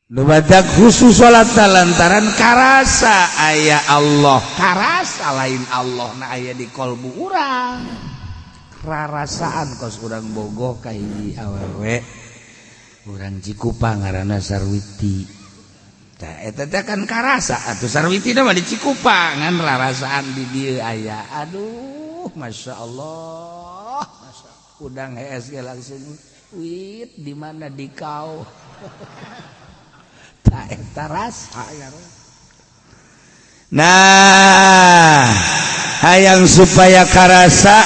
Nu badak khusus salat lantaran karasa aya Allah, karasa lain Allah na aya di kolbu urang. Rarasaan kos urang bogoh ka hiji awewe urang Cikupa ngaranna Sarwiti. Tah, eta teh kan karasa atuh Sarwiti mah di Cikupa, ngan rarasaan di dieu aya. Aduh, Masya Allah, Masya Allah. Udang hees ge langsung wit di mana di kau. Tah, eta rasa ya. Nah, hayang supaya karasa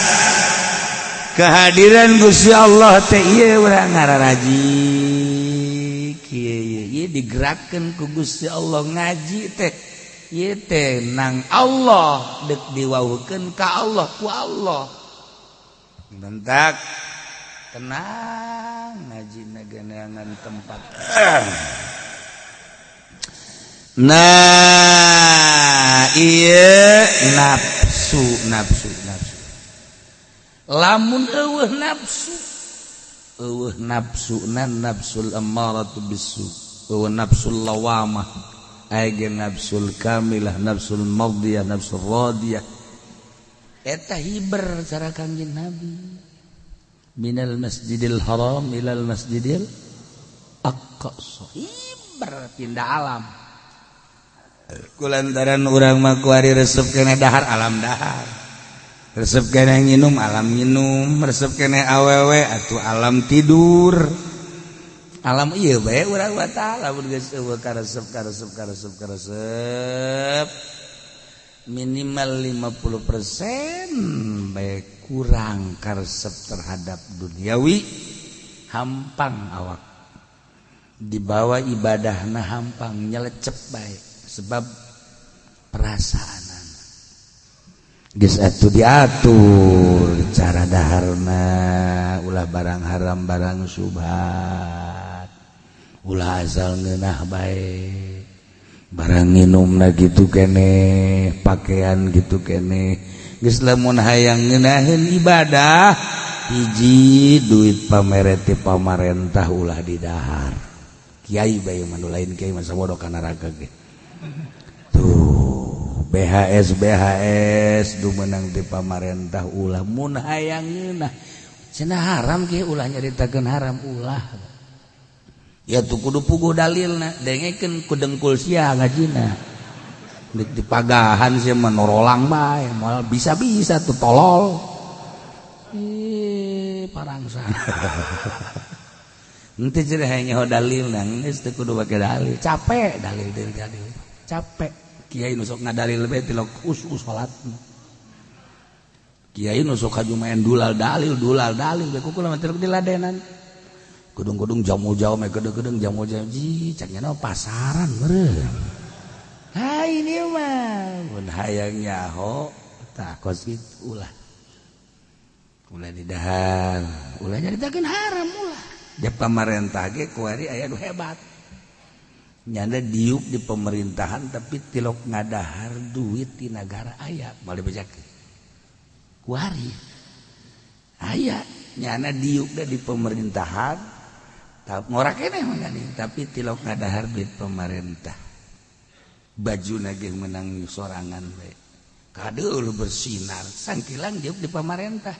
kehadiran Gusti Allah teh ieu urang ngararaji kieu ieu ieu digerakkeun ku Gusti Allah ngaji teh ieu teh nang Allah deuk diwawuhkeun ka Allah ku Allah. Bentak tenang ngaji negeneangan tempat. Nah, iya, nafsu, nafsu, nafsu. Lamun eueuh nafsu, eueuh nafsu nan nafsul ammaratu bisu, eueuh nafsul lawamah, aya ge nafsul kamilah, nafsul mardiyah, nafsul radiyah. Eta hiber cara Kangjeng Nabi. Minal Masjidil Haram ilal Masjidil Aqsa. Hiber pindah alam. Kulantaran urang mah kuari resep kene dahar, alam dahar, resep kene nginum, alam nginum, resep kene awewe atuh alam tidur, alam ieu bae urang mah. Tah, lamun geus eueuh karesep, karesep, karesep, karesep, minimal 50% bae kurang karesep terhadap duniawi, hampang awak dibawa ibadahna, hampang nyelecep bae sebab perasaan. Geus atuh diatur cara daharna, ulah barang haram, barang subhat, ulah asal ngeunah bae, barang nginumna gitu kene, pakaian gitu kene. Geus, lamun hayang ngeunaheun ibadah, hiji, duit pamere ti pamarentah ulah didahar. Kiai bae mah, lain kiai masa bodoh ka neraka ge. Tuh, BHS BHS du menang di pamarentah ulah mun hayang ngeunah. Cenah haram kieu, ulah nyaritakeun haram, ulah. Ya tuh, kudu puguh dalilna, dengekeun ku dengkul sia ngajina. Dek dipagahan sia mah norolang bae, moal bisa-bisa tuh, tolol. Ih, parangsan. Henteu cenah hayang nyaho dalilna, geus teu kudu make dalil. Capek dalil dalil dalil. Capek. Kiai nu sok ngadalil bae tilok khusus salat. Kiai nu sok haju main dulal dalil dulal dalil bae kukula mah tilok diladenan. Gedung-gedung jamu jauh mah gedung-gedung jamu jauh ji cak nya pasaran meureun. Ha, ini mah mun hayang nyaho tah kos kitu, ulah. Ulah didahar, ulah nyaritakeun haram, ulah. Di pamarentah ge kuari aya nu hebat. Nyanda diuk di pemerintahan tapi tilok ngadahar duit di negara aya, moal dibejakeun. Kuari aya nyana diuk di pemerintahan, ngora keneh mah, tapi tilok ngadahar duit pemerintah, baju ge menang sorangan we, kade lu bersinar sangkilang diuk di pemerintah,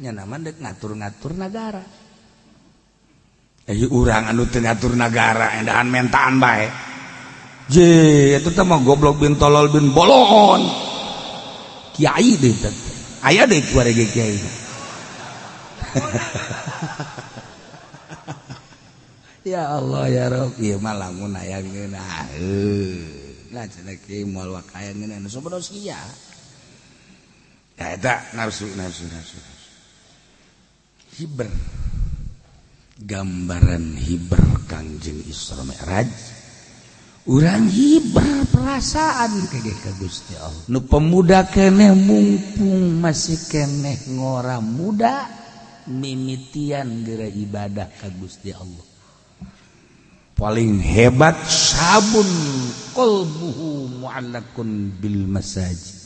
nyana mah dek ngatur-ngatur negara. Eh, urang anu teu ngatur negara endahan mentaan bae. Je, itu teh mah goblok bin tolol bin bolon. Kiai deh teh. Aya deh kuari ge kiai. Ya Allah ya Rob, ieu mah lamun aya ngeunah. Nah, cenah kiai moal wak aya ngeunah nu sabodo sia. Ya eta nafsu, nafsu, nafsu. Hiber. Gambaran hiber Kangjeng Isra Mi'raj, urang hiber perasaan kege ka Gusti Allah. Nu pemuda keneh, mumpung masih keneh ngora muda, mimitian geura ibadah ka Gusti Allah. Paling hebat sabun qalbuhu mu'allakun bil masajid,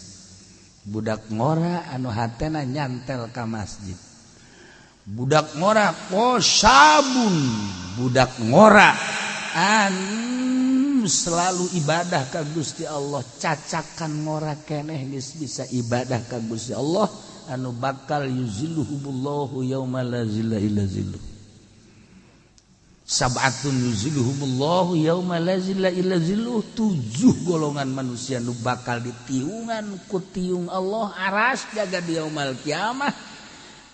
budak ngora anu hatena nyantel ka masjid, budak ngora, oh, sabun budak ngora. Anu selalu ibadah ka Gusti Allah, cacakan ngora keneh geus bisa ibadah ka Gusti Allah, anu bakal yuzilluhumullahu yauma la zilla illa zilluh. Sab'atun yuzilluhumullahu yauma la zilla illa zilluh, 7 golongan manusia nu bakal ditiungan ku tiung Allah aras jaga di yaumal kiamah.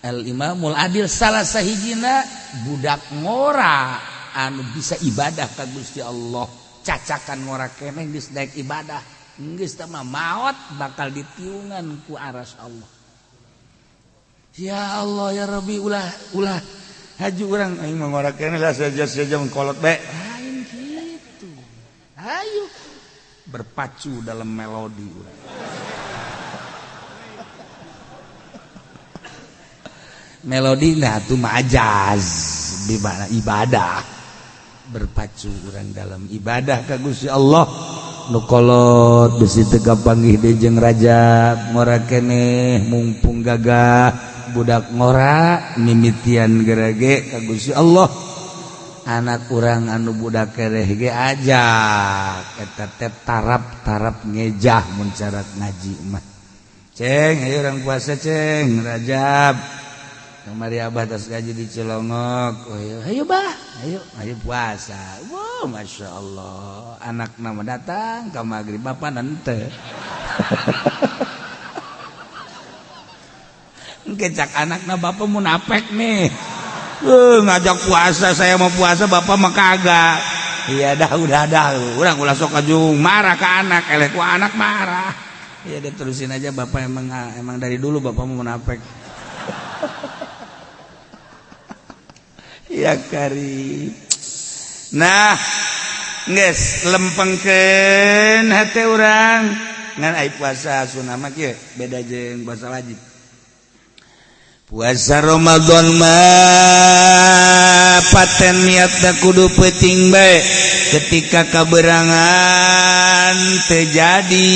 Al imamul adil salah sahijina budak ngora anu bisa ibadah ka Gusti Allah, cacakan ngora keneh geus daek ibadah, geus teh mah maot bakal ditiungan ku aras Allah. Ya Allah ya Rabbi, ulah ulah haji urang aing mah ngora keneh lah saja-saja mengkolot bae. Lain kitu. Ayo berpacu dalam melodi urang. Melodi nah tuh majaz di ibadah. Berpacu urang dalam ibadah ka Gusti Allah. Nu kolot besi teu kapanggih deui jeung Rajab ngora keneh mumpung gagah budak ngora mimitian gerege ka Gusti Allah. Anak urang anu budak kereh ge ajak eta teh tarap-tarap ngejah mun carat ngaji mah. Ceng ayo urang puasa ceng Rajab. Kamari abah tos gaji di Cilongok. Oh, ayo, ayo bah, ayo, ayo puasa. Wow, masya Allah. Anak nama datang ke maghrib bapak nente. Kecak anakna bapak munafik nih. Ngajak puasa, saya mau puasa bapak mah kagak. Iya dah udah dah. Urang ulah sok kajung marah ke anak, eleh ku anak marah. Iya deh terusin aja bapak emang dari dulu bapak mau munafik. Ya kari. Nah, geus lempengkeun hate urang ngan ai puasa sunah mah kieu beda jeung puasa wajib. Puasa Ramadan mah paten niatna kudu peuting bae ketika kaberangan teu jadi,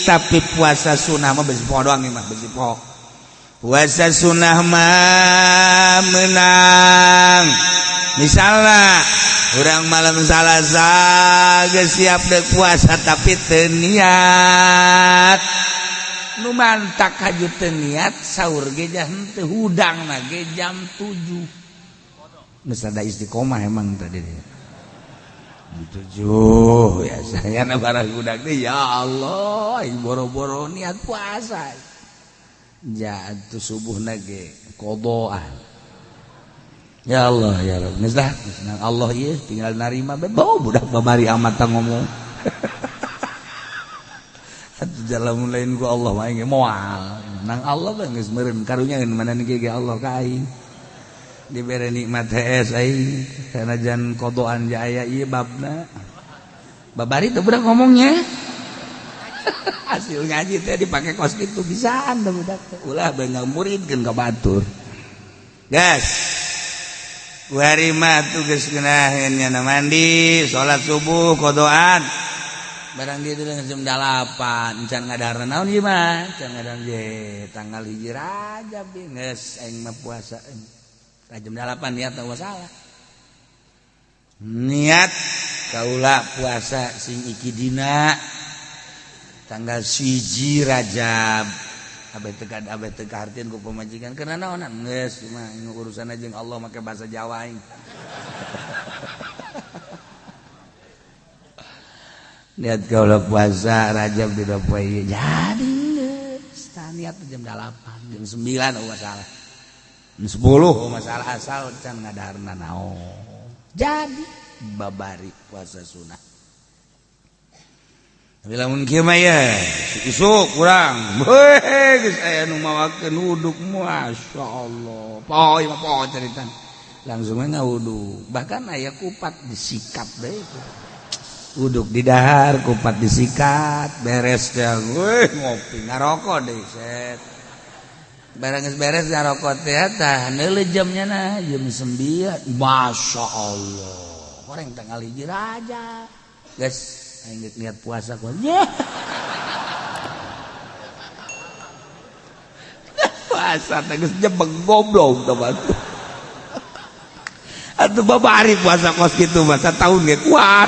tapi puasa sunah mah besi poho doang mah besi poho. Puasa sunah mah menang. Misalnya urang malam Salasa geus siap deuk puasa tapi teu niat. Nu mantak haju teu niat sahur ge henteu hudangna ge jam 7. Geus ada istiqomah emang tadi. Jam 7 ya saya na barang hudang teh ya Allah boro-boro niat puasa. Jatuh subuh nage qadaan. Ya Allah ya Rabb. Geus lah, Allah ieu tinggal narima bae bau budak babari amat ngomong. Atuh jalan lain ku Allah mah aing moal. Nang Allah bae geus meureun karunya mana ge ge Allah ka aing. Dibere nikmat hees aing sanajan qadaan ja aya ieu babna. Babari teh budak ngomongnya. Hasil ngaji teh dipake kos kitu bisaan teh budak teh. Ulah bae ngamuridkeun ka batur. Gas. Kuari mah tuh geus ngeunaheun nya mandi, salat subuh qadaan. Barang dia itu jam 8 encan ngadarna naon ieu mah, encan ngadarna ye tanggal 1 Rajab geus aing mah puasa. Jam 8 niat teu salah. Niat kaula puasa sing iki dina tanggal 1 Rajab. Abeh teu kahartieun ku pamajikan karena naonan geus mah urusan jeung Allah make bahasa Jawa aing. Niat kaula puasa Rajab di poe jadi geus tah niat jam 8 jam 9 oh masalah. Jam 10 oh masalah asal can ngadaharna naon. Jadi babari puasa sunah. Tapi lamun kieu mah ye isuk urang heuh geus aya nu mawakeun wuduk masyaallah. Poho mah poho carita. Langsung we ngawuduk. Bahkan aya kupat disikat deui. Uduk di dahar, kupat disikat, beres teh weuh ngopi ngarokok deui set. Barang geus beres ngarokok teh tah neuleuh jamnya na jam 9. Masya Allah. Goreng tanggal 1 Rajab. Geus aing geus niat puasa ku. Puasa teh geus jebeng goblok teh batu. Atuh babari puasa kos kitu mah satahun ge kuat.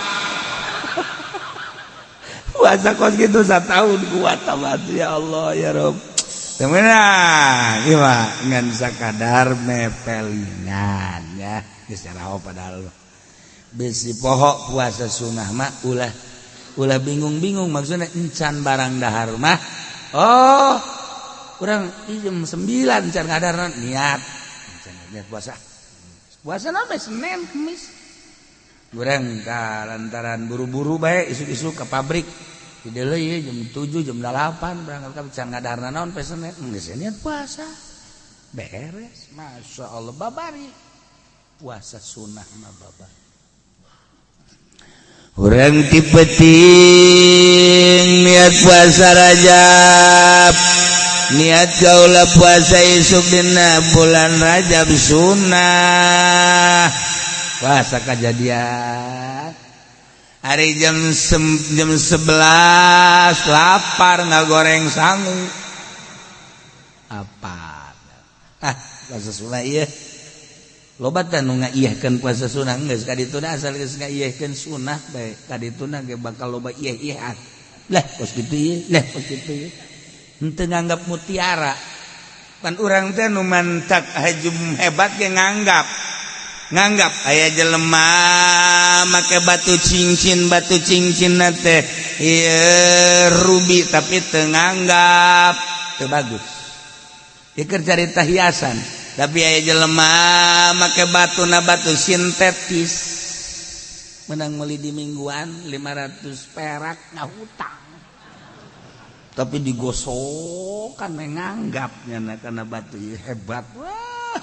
Puasa kos kitu satahun kuat tamat, ya Allah ya Rob. Temenang ieu mah ngan sakadar mepelingan ya geus raho, padahal besi poho puasa sunnah mah ulah ulah bingung-bingung. Maksudnya encan barang dahar mah, oh, kurang jam 9 encan ngadahar, niat encan, niat puasa. Puasa nama Senin Kemis kurang lantaran buru-buru baik isuk-isuk ke pabrik di ya, jam 7 jam 8 berangkat ke can ngadahar naon pe Senin, geus niat puasa beres. Masya Allah, babari puasa sunnah mah babari. Urang ti peuting niat puasa Rajab, niat kaula puasa isuk dina bulan Rajab sunnah. Puasa kejadian hari jam 11 lapar, nggak goreng sangu apa. Ah, puasa sunnah iya loba teh nu ngaiyahkeun puasa sunnah. Geus ka dituna, asal geus ngaiyahkeun sunnah bae ka dituna ge bakal loba iyah-iyahan lah, kos kitu ieu lah, kos kitu ieu. Henteu nganggap mutiara pan urang teh. Nu mantak hajum hebat ge nganggap nganggap aya jelema make batu cincin, batu cincin teh ieu ruby, tapi teu nganggap, teu bagus. Ieu carita hiasan. Tapi aya jelema make batu na batu sintetis, menang meuli di mingguan 500 perak, ngahutang tapi digosokkan, menganggapnya karena batu hebat. Wah,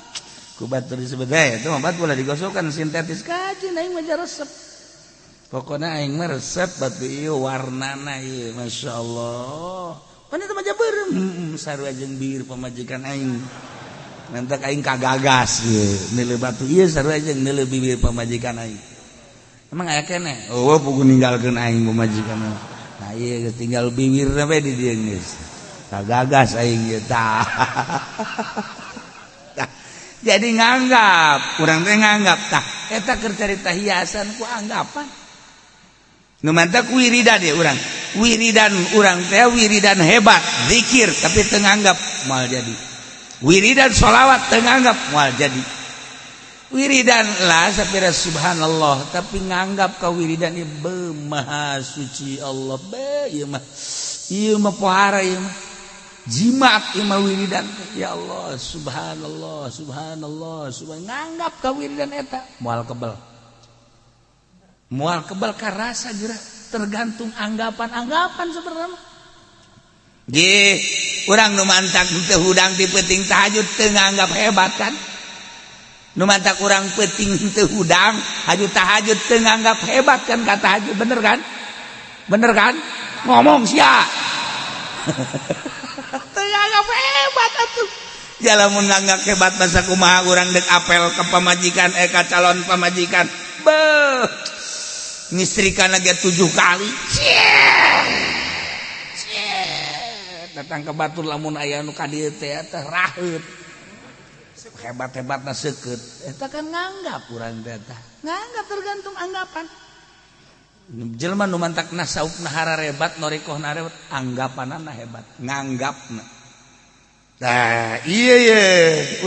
ku batu disebut itu mah batu lah digosokkan sintetis kaji. Aing mah resep, pokoknya aing mah resep batu ieu, warnana ieu, Masya Allah. Pan itu mah beureum, sarua jeung bir pamajikan aing. Nanti aing kagagas ieu nilai batu ieu sarua jeung nilai bibir pamajikan aing. Emang aya keneh? Oh, pugu ninggalkeun aing pamajikan. Nah, ieu tinggal bibir we di dieu, geus kagagas aing ieu tah. Jadi nganggap, kurang teh nganggap tah eta keur carita hiasan ku anggapan. Nu mantak wiridan ya urang, wiridan urang teh wiridan hebat zikir, tapi teu nganggap moal jadi. Wiridan sholawat teu nganggap moal jadi. Wiridan lah sapira subhanallah, tapi nganggap ka wiridan ieu be maha suci Allah be, ieu mah, ieu mah pohara, ieu mah jimat, ieu mah wiridan. Ya Allah, subhanallah, subhanallah, subhan, nganggap ka wiridan eta moal kebel, moal kebel karasa geura. Tergantung anggapan-anggapan sebenarnya. Ge urang nu mantak teu hudang di peuting tahajud teu nganggap hebat kan? Nu mantak urang peuting teu hudang haju tahajud teu nganggap hebat kan ka tahajud, bener kan? Bener kan? Ngomong sia. Teu nganggap hebat atuh. Ya lamun nganggap hebat, masa kumaha urang dek apel ke pamajikan, eh, ka calon pamajikan? Beuh, ngistrikan lagi 7 kali. Datang ke batur, lamun aya nu ka dieu teh teh raheut, hebat-hebatna seukeut. Eta kan nganggap urang teh tah nganggap, tergantung anggapan. Jelema nu mantak nasaufna hararebat, norikohna hebat, anggapanana hebat, nganggapna. Tah iya ye,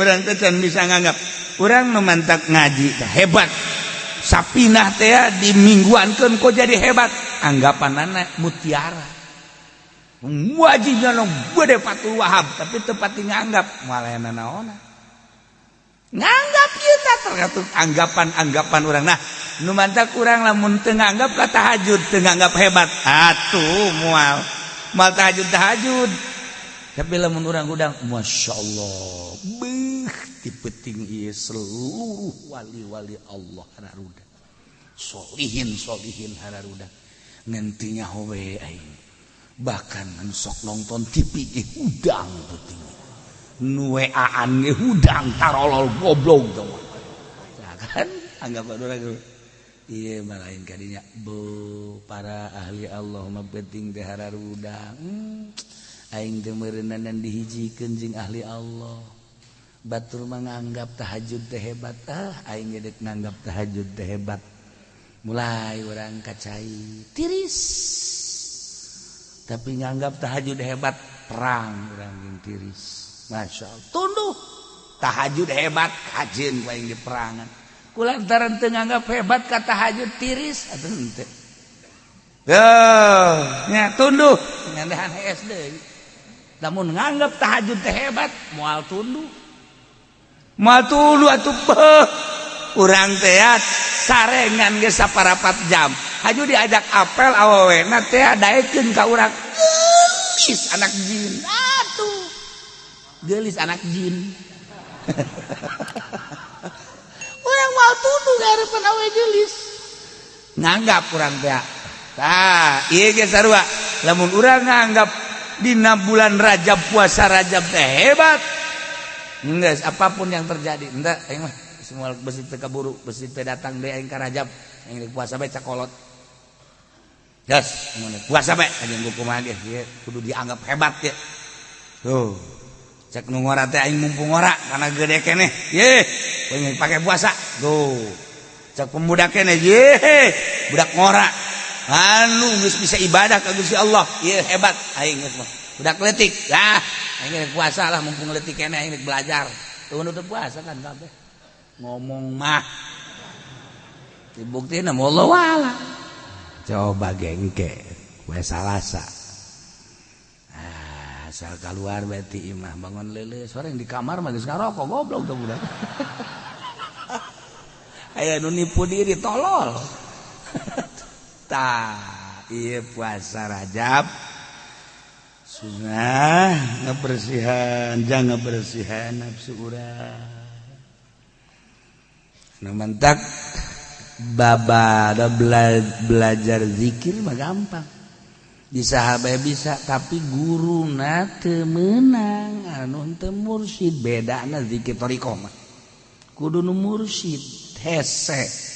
urang teh can bisa nganggap. Urang nu mantak ngaji teh hebat, sapinah teh di mingguankeun kok jadi hebat, anggapanana mutiara. Wajibnya nu gede Fathul Wahab, tapi tepat nganggap malah naona nganggap kita, tergantung anggapan-anggapan orang. Nah, nu mantak urang lamun teu nganggap ka tahajud, teu nganggap hebat atuh moal moal tahajud tahajud. Tapi lamun urang hudang, Masya Allah, beuh, ti peuting ieu seluruh wali-wali Allah hararuda, solihin solihin hararuda, ngantinya we aing bahkan sok nonton TV ge hudang peuting, nu WA-an ge hudang, tarolol goblok tau ya kan. Anggapan urang iya mah lain kadinya. Bu, para ahli Allah mah penting teh hararudang. Aing teh meureunan dihijikeun jeung ahli Allah. Batur menganggap tahajud teh hebat, ah aing ge deuk nganggap tahajud teh hebat. Mulai urang kacai tiris. Tapi nganggap tahajud hebat, perang urang jeung tiris. Masya Allah, tunduh tahajud hebat kajeun ku aing di perangan. Kulantaran teu nganggap hebat ka tahajud tiris atuh henteu. Tuh, nya tunduh ngandahan hees deui. Lamun nganggap tahajud teh hebat, moal tunduh. Moal tunduh atuh beuh. Urang teh sarengan geus saparapat jam. Haju diajak apel awewena teh daekeun ka urang. Geulis anak jin. Atuh. Geulis anak jin. Urang moal tunduh ngarepan awe geulis. Nganggap urang teh. Tah, ieu ge sarua. Lamun urang nganggap dina bulan Rajab puasa Rajab teh hebat. Geus apapun yang terjadi, henteu aing mah semua besi teu kaburu, besi teu datang deui aing ka Rajab, aing rek puasa bae cakolot. Gas, mun puasa bae aing kumaha ge, ieu kudu dianggap hebat ye. Tuh. Cek nu ngora teh aing mumpung ngora karena gede keneh. Ye, aing pake puasa. Tuh. Cek pemuda keneh, ye, budak ngora. Anu geus bisa ibadah ka Gusti Allah, ieu hebat aing geus mah. Budak leutik, lah aing rek puasa lah mumpung leutik keneh aing rek belajar. Tuh nu teu puasa kan kabeh. Ngomong mah dibuktina wallahu a'lam. Coba gengke we salasa. Ah, asal keluar berarti imah bangun leuleus sore di kamar mah geus ngarokok goblok tuh budak. Aya nu nipu diri tolol. Tah, ieu puasa Rajab sunnah ngebersihan, jangan ngebersihan nafsu urang. Nu mentak babada belajar zikir mah gampang. Di sahabat bisa, tapi guruna teu meunang anu teu mursyid, bedana zikir thariqah mah. Kudu nu mursyid hese.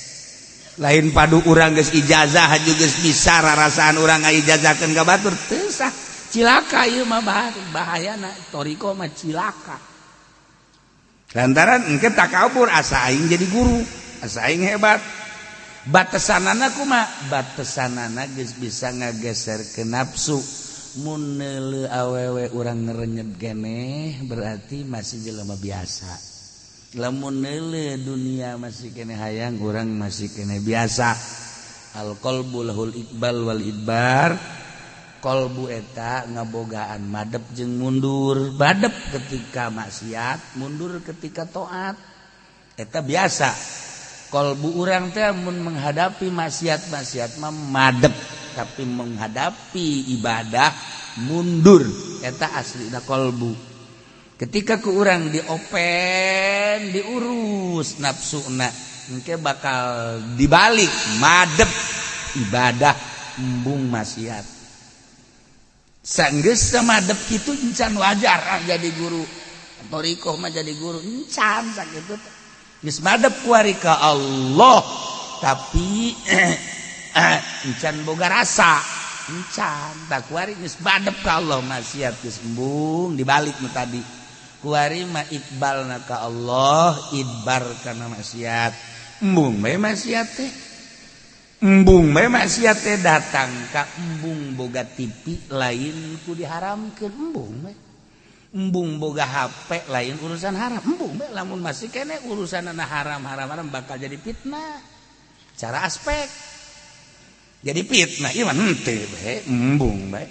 Lain padu urang geus ijazah haju geus bisa rarasaan urang ngaijazakeun ka batur teu sah. Cilaka ieu mah bahayana thariqah mah cilaka. Lantaran engke takabur asa aing jadi guru, asa aing hebat. Batesanana kumaha? Batesanana geus bisa ngageser ke nafsu. Mun neuleu awewe urang ngerenyet keneh berarti masih jelema biasa. Lamun neuleu dunia masih keneh hayang urang masih keneh biasa. Al qalbu lahul iqbal wal idbar. Kolbu eta ngabogaan madep jeung mundur, madep ketika maksiat, mundur ketika taat. Eta biasa. Kolbu urang teh mun menghadapi maksiat-maksiat mah madep, tapi menghadapi ibadah mundur. Eta aslina kolbu. Ketika ku urang diopen, diurus nafsuna, engke bakal dibalik madep ibadah embung maksiat. Sanggeus madep kitu encan wajar ah jadi guru. Thariqah mah jadi guru encan sakitu. Geus madep kuari ka Allah, tapi encan boga rasa. Encan tak kuari geus madep ka Allah maksiat geus embung dibalik nu tadi. Kuari mah iqbalna ka Allah, idbar kana maksiat. Embung bae maksiat teh. Embung bae maksiat teh datang ka embung boga TV lain ku diharamkeun embung bae. Embung boga HP lain urusan haram. Embung bae lamun masih keneh urusanana haram-haram haram bakal jadi fitnah. Cara aspek jadi fitnah ieu mah henteu bae embung bae.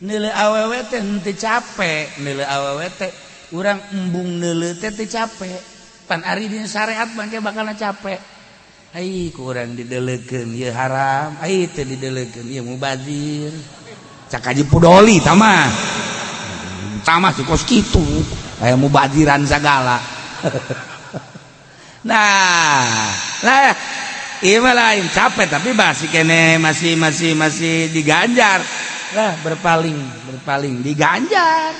Neuleu awewe teh henteu capek, neuleu awewe teh urang embung neuleu teh teu capek. Pan ari dina syariat mah ge bakalna capek. Ai kurang dideleukeun ieu haram, ai teu dideleukeun ieu mubazir. Cak Haji Pudoli tah mah. Tah mah kos kitu, aya mubaziran sagala. Nah, lah ieu mah lain capek tapi masih kene masih masih masih diganjar. Lah berpaling, berpaling diganjar.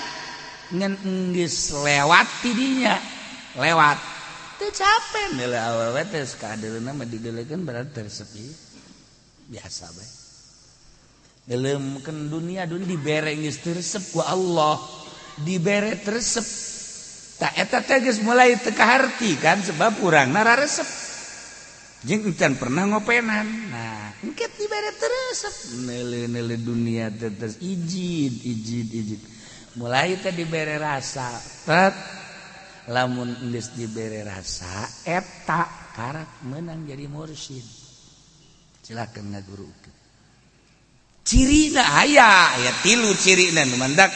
Ngan geus lewat tidinya. Lewat. Teu capek neuleu awewe teh kadeuleuna mah dideleukeun berarti tersepi. Biasa bae. Neuleumkeun dunia dunia dibere geus teu resep ku Allah. Dibere teu resep. Tak eta teh geus mulai teu kaharti kan, sebab urangna raresep jeung encan pernah ngopenan. Nah, engke dibere teu resep neuleuh-neuleuh dunia teh terus ijid ijid ijid, mulai teh dibere rasa tet. Lamun geus dibere rasa eta karak menang jadi mursyid, silakan ngagurukeun. Cirina aya aya tilu cirina nu mandak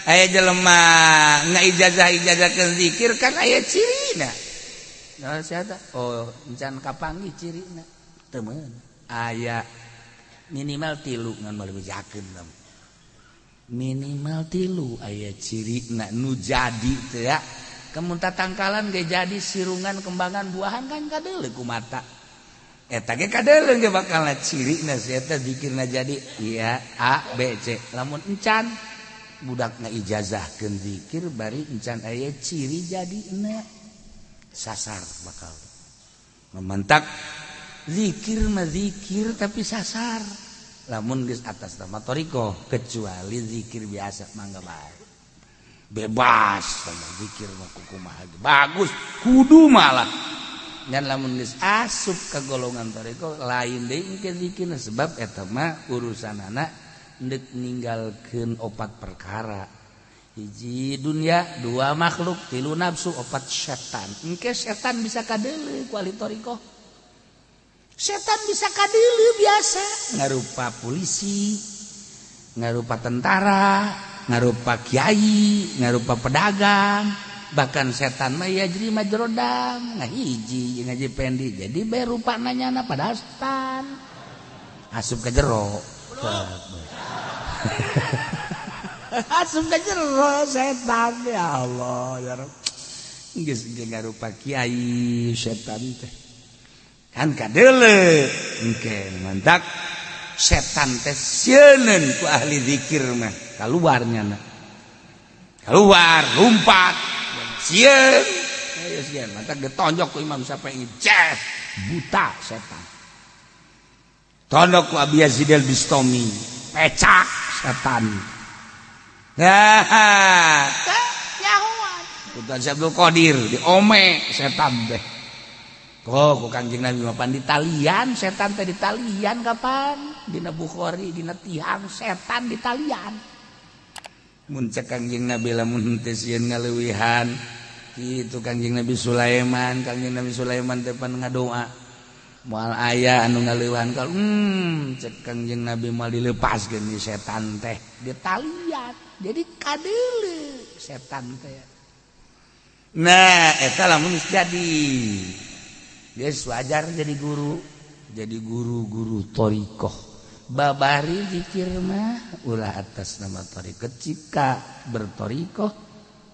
aya jelema ngaijazah ijazahkeun zikir kan aya cirina. Nah, siapa? Oh, encan kapanggih cirina. Teu meunang. Aya minimal tilu ngan moal bejakeun. Minimal tilu aya cirina nu jadi teh ya. Kemun tangkalan ge jadi sirungan, kembangan, buahan kan kadeuleu ku mata. Eta ge kadeuleu ge bakal cirina si eta zikirna jadi iya A B C. Lamun encan budak ngaijazahkeun zikir bari encan aya ciri jadina, sasar bakal mementak zikir mah zikir tapi sasar lamun geus atas nama thoriqoh. Kecuali zikir biasa mangga bae, bebas sama zikir mah, kumaha bagus kudu malah. Dan lamun geus asup ke golongan thoriqoh lain deui ke zikirna, sebab eta mah urusanana ndek ninggalkeun opat perkara: hiji dunia, dua makhluk, tilu nafsu, opat setan. Engke setan bisa kadeuleu ku ahli thoriqoh. Setan bisa kadeuleu, biasa ngarupa polisi, ngarupa tentara, ngarupa kiai, ngarupa pedagang. Bahkan setan mah yajri majrodam, ngahiji ngaji pendi jadi bae rupa nanyana, padahal setan asup ke jero, asup ke jero setan. Ya Allah ya Rabb, geus ge ngarupa kiai setan teh kan kadeuleu. Engke mantak setan teh sieuneun ku ahli zikir mah, kaluar nyana, keluar lompat, sieun. Ayo sieun, mantak ditonjok ku Imam Syafi'i, ces, buta setan. Tonjok ku Abi Yazid al-Bistami, pecak setan. Nah, nyahoan Putra Abdul Qadir diome setan teh. Oh, ku Kangjeng Nabi mah pan ditalian setan teh, ditalian kapan? Dina Bukhari, dina tiang setan ditalian. Mun cek Kangjeng Nabi lamun teu sieun ngaleuwihan kitu Kangjeng Nabi Sulaiman, Kangjeng Nabi Sulaiman teh pan ngadoa moal aya anu ngaleuwihan kalau cek Kangjeng Nabi moal dilepaskeun ni setan teh ditalian. Jadi kadeuleu setan teh. Nah, eta lamun geus jadi geus wajar jadi guru, jadi guru-guru thoriqoh. Babari zikir mah ulah atas nama thoriqoh. Jika berthoriqoh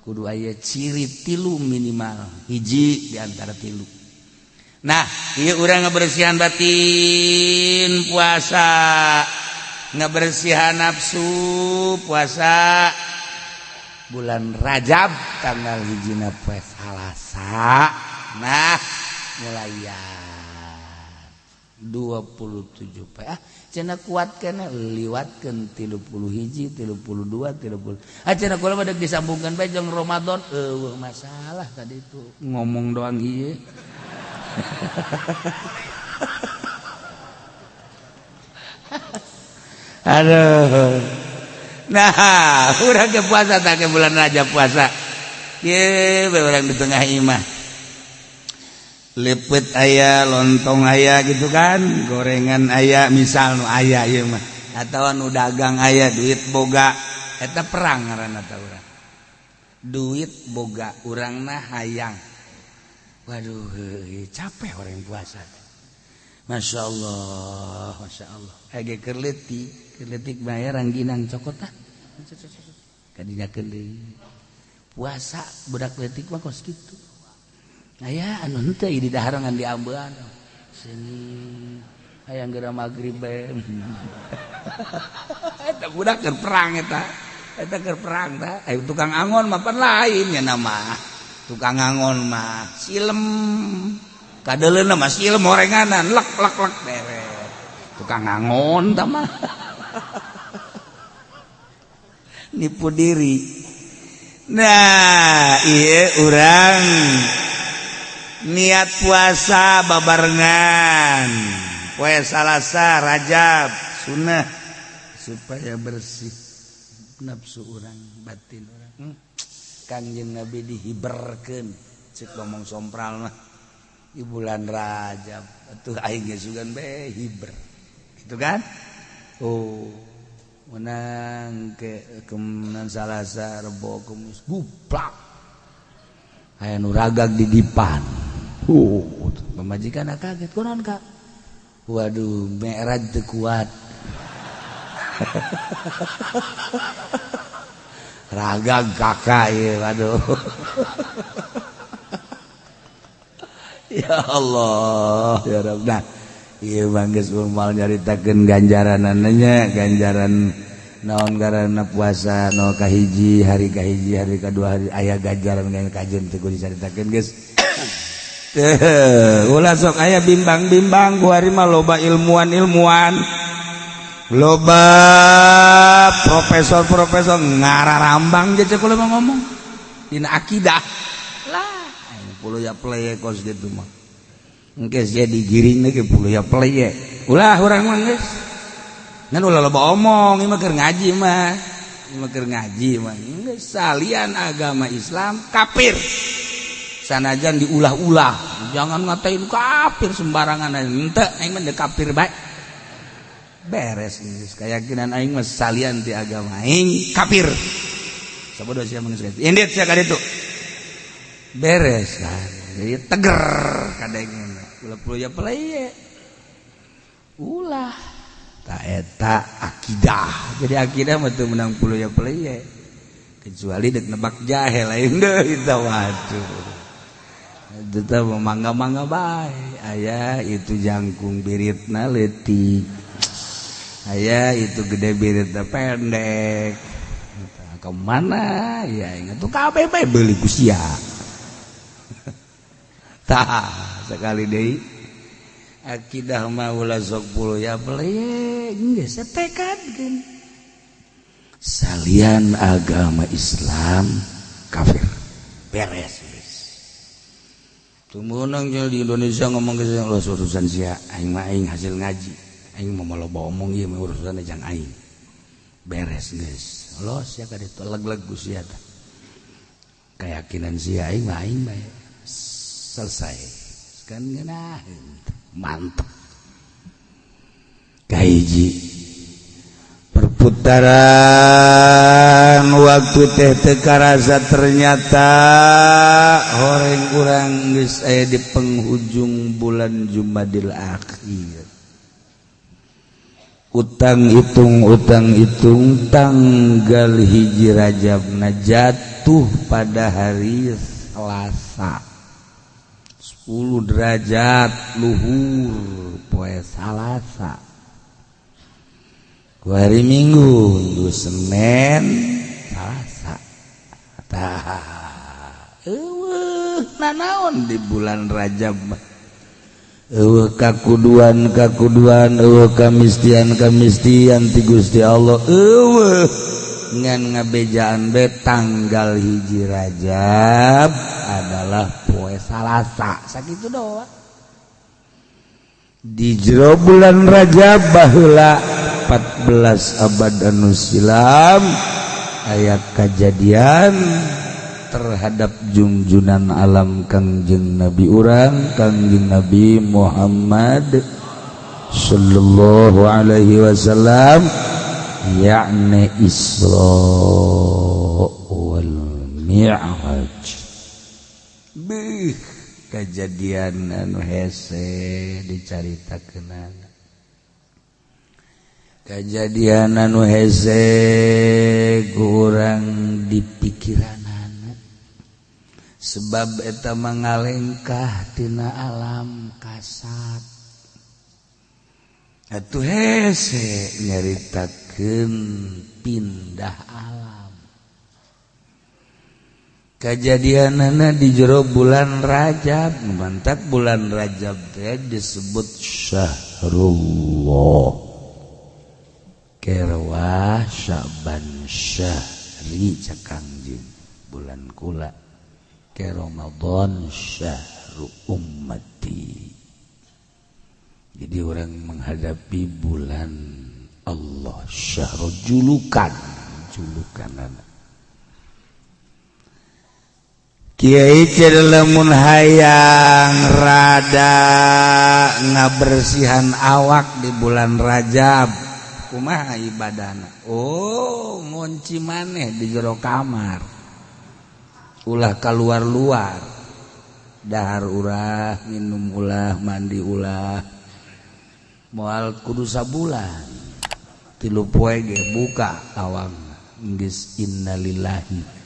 kudu aya ciri tilu minimal, hiji di antara tilu. Nah, ieu urang ngebersihan batin puasa, ngebersihan nafsu puasa bulan Rajab tanggal hijina poe Salasa. Nah, mulaian 27 poe, ah cenah kuat kene liwatkeun 31, 32, 30. Ah, cenah kula mah deuk disambungkeun bae jeung Ramadan, eueuh masalah tadi itu ngomong doang ieu. Aduh. Nah, urang ke puasa tak ke bulan Rajab puasa. Ye, urang di tengah imah. Lepet aya, lontong aya gitu kan, gorengan aya, misal nu aya ieu mah. Atawa nu dagang aya, duit boga. Eta perang ngaranna ta urang. Duit boga, urangna hayang. Waduh, capek orang puasa. Masya Allah, Masya Allah. Ege keur leutik, keur leutik bayar rangginang cokot tah. Kadinya deui. Puasa budak leutik mah kos kitu. Aya anu henteu di daharangan di ambean. Seni hayang geura magrib bae. Eta budak keur perang eta. Eta keur perang tah. Aya tukang angon mah pan lain nya nama. Tukang angon mah silem. Kadeuleuna mah silem orenganan lek lek lek beres. Tukang angon tah mah. Nipu diri. Nah, iya urang niat puasa babarengan poe Salasa Rajab sunnah supaya bersih nafsu urang, batin urang. Kangjeng Nabi dihiberkeun, cek ngomong sompral mah, di bulan Rajab atuh aing ge sugan be hiber gitu kan. Oh, menang ke kemenang Salasa, Rebo, Kemis, guplak aya nu ragag di dipan. Pamajikan kaget, kunaon, Kak? Waduh, mi'raj teu kuat, ragag kakak ieu, waduh. Ya Allah ya Rabb. Nah, ieu mah geus moal nyaritakeun ganjaranana, ganjaran naon garana puasa no kahiji, hari kahiji, hari kadua, hari aya ganjaran kajen teu kudu dicaritakeun geus. Ulah sok aya bimbang-bimbang ku hari mah, loba ilmuwan-ilmuwan, loba profesor-profesor ngararambang je cek mah ngomong dina akidah lah aing ya play kos gitu mah engke sia digiring ge ya play. Ulah urang mah geus ngan ulah loba omong, ieu mah keur ngaji mah, ieu mah keur ngaji mah geus. Salian agama Islam kafir, sanajan diulah-ulah, jangan ngatain kafir sembarangan, henteu, aing mah kafir bae beres geus. Keyakinan aing mah salian ti agama aing kafir, sabodo sia mah geus indit sia ka ditu beres kan. Jadi teger kadengena, ulah ya play ulah ta eta akidah. Jadi akidah mah teu meunang puluh ya play, kecuali dek nebak jahe lain deui tah. Waduh, tetap mangga-mangga bae, aya itu jangkung biritna leutik, aya itu gede biritna pendek, kemana ya ingat tuh kabeh bae beuli ku sia. Tah, sekali deui akidah mah ulah sok puluh ya beli geus tekadkeun salian agama Islam kafir, beres. Tumunang di Indonesia ngomong ke urusan sia, aing mah aing hasil ngaji, aing mau loba omong ieu mah urusan jang aing beres geus los ya ka ditu leg-leg ku sia tah keyakinan sia, aing mah aing bae selesai kan, ngeunaheun mantep. Kahiji perputaran waktu teh teu karasa, ternyata horeng urang geus aya di penghujung bulan Jumadil Akhir. Utang hitung, utang hitung, tanggal 1 Rajab jatuh pada hari Selasa, 10 derajat luhur poe Salasa. Ku hari Minggu, Minggu, Senin, Selasa. Tah, eueuh nanaon di bulan Rajab mah, eueuh kakuduan kakuduan, eueuh kamistian kamistian ti Gusti Allah, eueuh ngan ngabejaan be tanggal 1 Rajab adalah poe Salasa, sakitu doang. Di jero bulan Rajab baheula 14 abad anu silam aya kejadian terhadap junjunan alam Kangjeng Nabi urang, Kangjeng Nabi Muhammad sallallahu alaihi wasallam, yakni Isra wal Mi'raj. Beuh, kejadian anu hese dicaritakeunana, kejadian anu hese kurang di pikiranana, sebab eta mangalengkah tina alam kasat atuh hese nyaritakeun pindah alam. Kejadianana di jero bulan Rajab, mantap bulan Rajab teh disebut Syahrullah, kerwa Syaban syahri cek Kangjeng. bulan kula ke Ramadan syahru ummati. Jadi orang menghadapi bulan Allah syahru julukan julukan. Kiai lamun hayang rada ngabersihan awak di bulan Rajab kumaha ibadahna? Oh, ngunci maneh di jero kamar, ulah keluar-luar, dahar ulah, minum ulah, mandi ulah, moal kudu sabulan 3 poe ge buka awang geus innalillahi.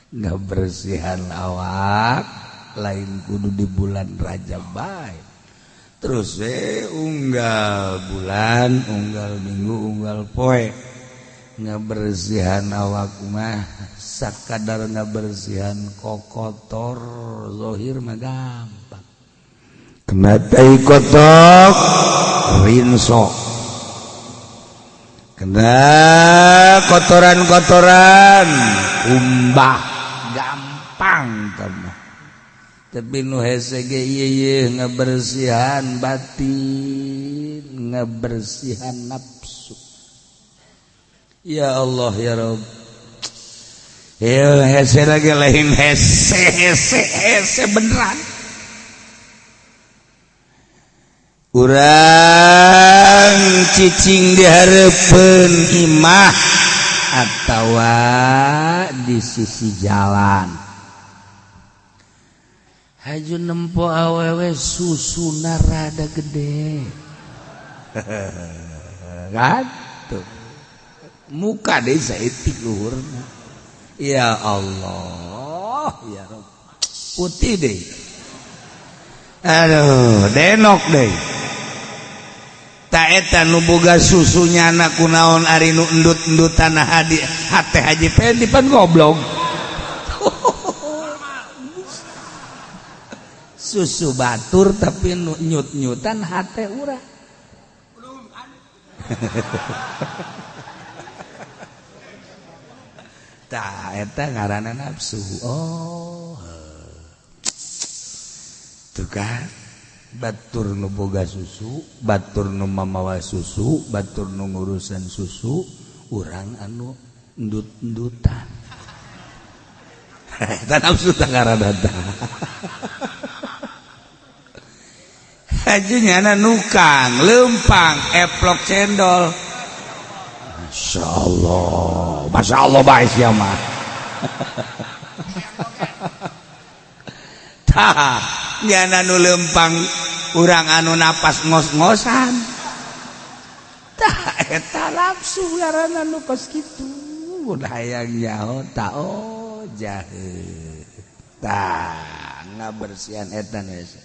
Nggak bersihan awak lain kudu di bulan Rajab bae. Terus unggal bulan, unggal minggu, unggal poe nggak bersihan awak mah sakadar nggak bersihan kokotor zohir mah gampang. Kena tai kotok rinso, kena kotoran-kotoran umbah gampang mah. Tapi nu hese ge ieu ngabersihan batin, ngabersihan nafsu. Ya Allah ya Rabb. Ya hese lagi lain hese hese hese beneran. Urang cicing di hareupeun imah atawa di sisi jalan. Haju nempo awewe susuna rada gede. Kan tuh. Muka deui saeutik luhurna. Ya Allah, ya Rabb. Putih deui. Aduh, denok deui. Ta eta nu boga susunya anak kunaon ari nu endut-endutan hadi hate Haji Pendi pan goblok. Susu batur tapi nu nyut-nyutan hate urang. Tah eta ngaranna nafsu. Oh. Tuh kan batur nu boga susu, batur nu mamawa susu, batur nu ngurusan susu, urang anu endut-endutan. Eta nafsu tah ngaranna tah. Haji nyana nukang, lempang, eplok cendol. Masya Allah, Masya Allah bae sia mah. Tah, nyana nu lempang urang anu napas ngos-ngosan. Tah eta nafsu ngaranna nu kos kitu. Mun hayang nyaho ta oh jahe. Tah, ngabersihan eta nu hese.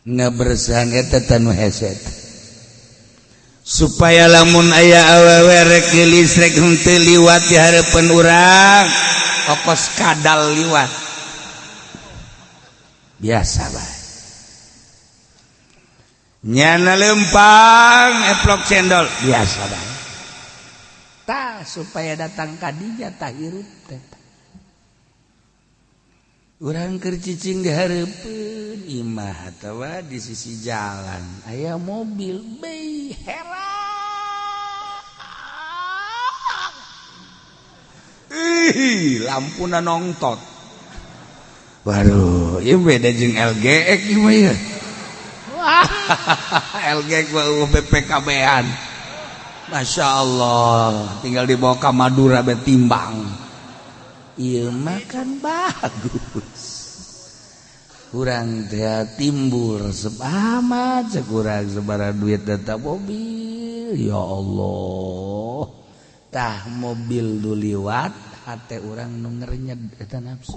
Ngabersihan eta nu hese. Supaya lamun aya awewe rek geulis rek henteu liwat di hareupeun urang, okos kadal liwat. Biasa bae. Nyana lempang eplok cendol biasa bae. Tah supaya datang ka dinya tah hirup teh. Urang keur cicing di hareupeun imah atawa di sisi jalan aya mobil bei herang. Ih, lampuna nongtot. Waduh, ieu beda jeung LGX ieu mah ieu. Wah, LGX mah BPKB-an. Masya Allah, tinggal dibawa ke Madura be timbang. Ieu mah kan bagus. Kurang teh timbul resep amat sekurang sabaraha duit tetap mobil. Ya Allah. Tah mobil nu liwat hate urang nu ngerenyed eta nafsu.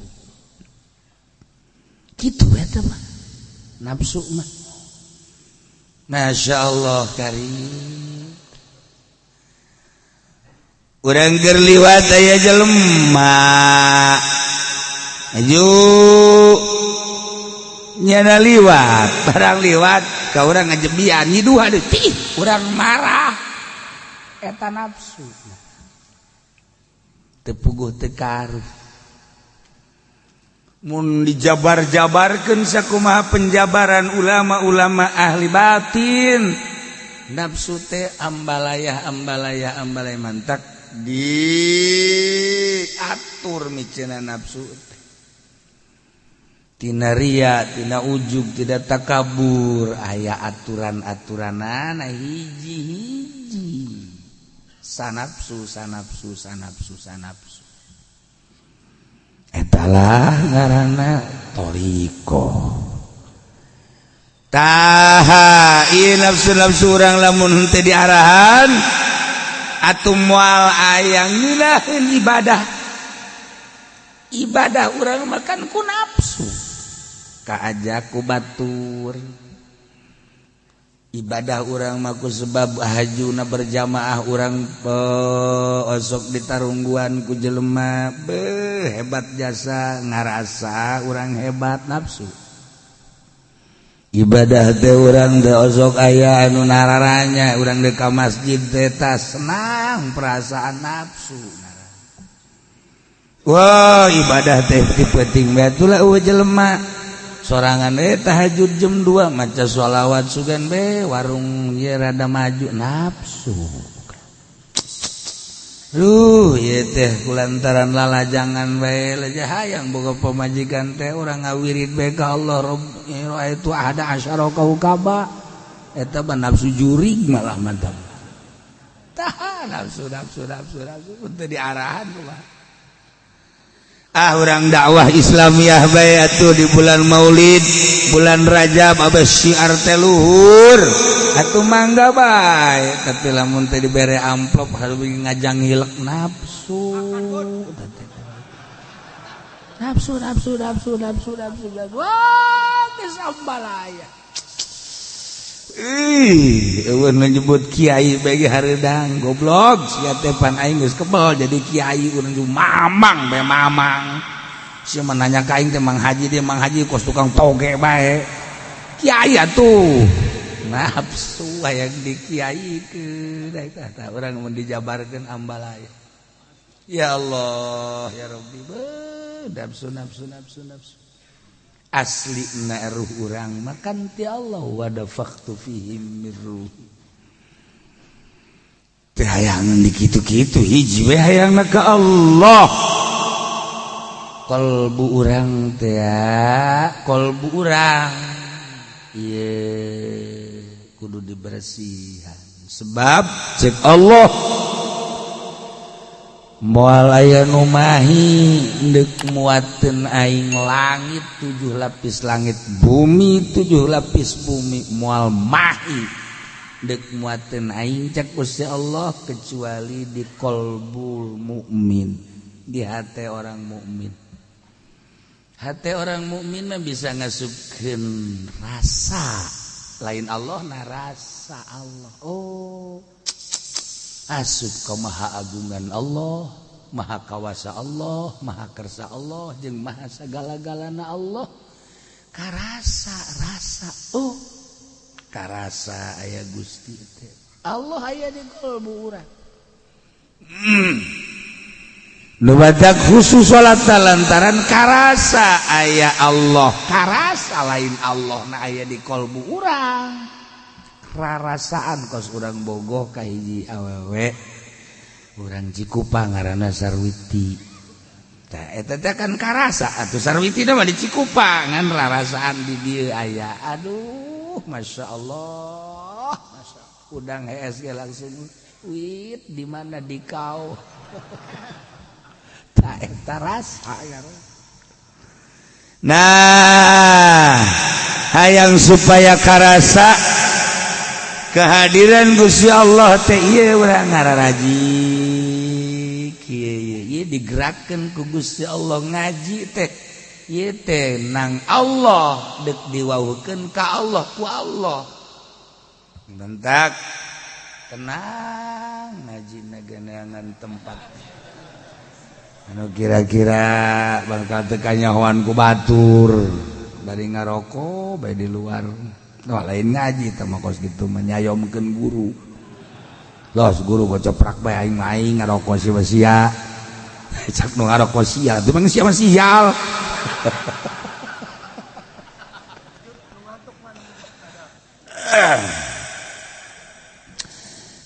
Kitu eta mah nafsu mah. Masya Allah karim. Urang keur liwat aya jelema aju nyana liwat barang liwat ka urang ngajebian nyiduh aduh tih urang marah eta nafsu. Teu puguh teu karuh. Mun dijabar-jabarkeun sakumaha penjabaran ulama-ulama ahli batin, nafsu teh ambalayah, ambalayah, ambalayah, mantak diatur miceuna nafsu teh tina ria, tina ujub, tidak takabur, aya aturan-aturanana hiji-hiji, sanapsu, sanapsu, sanapsu, sanapsu. Etalah ngaranna thoriqoh. Tah, ieu nafsu-nafsu urang lamun henteu diarahan atuh moal aya ngeunaheun ibadah. Ibadah urang makan ku nafsu, kaajak ku batur. Ibadah urang mah ku sebab hajuna berjamaah, urang osok ditarungguan ku jelema, be hebat jasa, ngarasa urang hebat, nafsu. Ibadah teh urang teh osok aya anu nararanya urang deuk ka masjid teh, tas senang perasaan, nafsu. Wah, ibadah teh ti peuting bae atuh lah, eueuh jelema sorangan tahajud jam 2, maca sholawat, sugan be warung ye rada maju, nafsu. Duh, ieu teh kulantaran lalajangan bae aja hayang boga pamajikan teh, urang ngawirid bae ka Allah, Rabb itu ada asyara kaukaba, eta mah nafsu jurig malah, mantap. Tah, nafsu, nafsu, nafsu, nafsu teu diarahan mah. Ah, urang dakwah Islamiyah bae atuh di bulan Maulid, bulan Rajab, abah syiar teh luhur atuh, mangga bae. Tapi lamun teh dibere amplop harus ngajang hilek, nafsu, nafsu, nafsu, nafsu, nafsu, nafsu, nafsu. Wah, geus ambalaya. Ih, eueuh nyebut kiai bagi hareudang, goblok sia teh, pan aing geus kebel jadi kiai, urang mamang bae mamang. Sia mah nanya ka aing teh, Mang Haji dia, Mang Haji kos tukang toge bae. Kiai atuh. Nafsu hayang di kiai ke eta urang mun dijabarkeun ambalaya. Ya Allah, ya Rabbi, nafsu, nafsu, nafsu, nafsu. Asli na ruh urang makan ti Allah, wa nafakhtu fihim mir ruhi. Teh hayang di kitu-kitu, hiji we hayangna ka Allah. Kolbu urang teh, kolbu urang ieu kudu dibersihan, sebab cek Allah moal aya nu mahi deuk muateun aing langit tujuh lapis langit, bumi tujuh lapis bumi, moal mahi deuk muateun aing, cek Gusti Allah, kecuali di kolbul mukmin, di hati orang mukmin. Hati orang mukmin mah bisa ngasupkeun rasa lain Allah, nah rasa Allah. Oh, asup ke maha agungan Allah, maha kawasa Allah, maha kersa Allah, jeung maha sagala-galana Allah, karasa rasa. Oh, karasa aya Gusti teh, Allah aya di kalbu urang. Nu badak khusus salat lantaran karasa aya Allah, karasa lain Allah na aya di kalbu urang, rarasaan kos urang bogoh ka hiji awewe urang Cikupa ngaranna Sarwiti. Tah, eta teh kan karasa atuh Sarwiti mah di Cikupa, ngan rarasaan di dieu aya. Aduh, Masya Allah, Masya Allah. Udang hees ge langsung wit di mana di kau. Tah, eta rasa. Nah, hayang supaya karasa kehadiran Gusti Allah teh, ieu urang ngararaji kieu, ieu digerakkeun ku Gusti Allah ngaji teh, ieu teh nang Allah, deuk diwauhkeun ka Allah ku Allah. Bentak tenang ngaji negeneangan tempat anu kira-kira bakal teu kanyahoan ku batur, bari ngarokok bae di luar. Wah, lain ngaji teh mah kos kitu, menyayomkeun guru. Los guru, gocoprak bae aing mah, aing ngarokok sia sia. Cak nu ngarokok sial, itu mah siapa sial.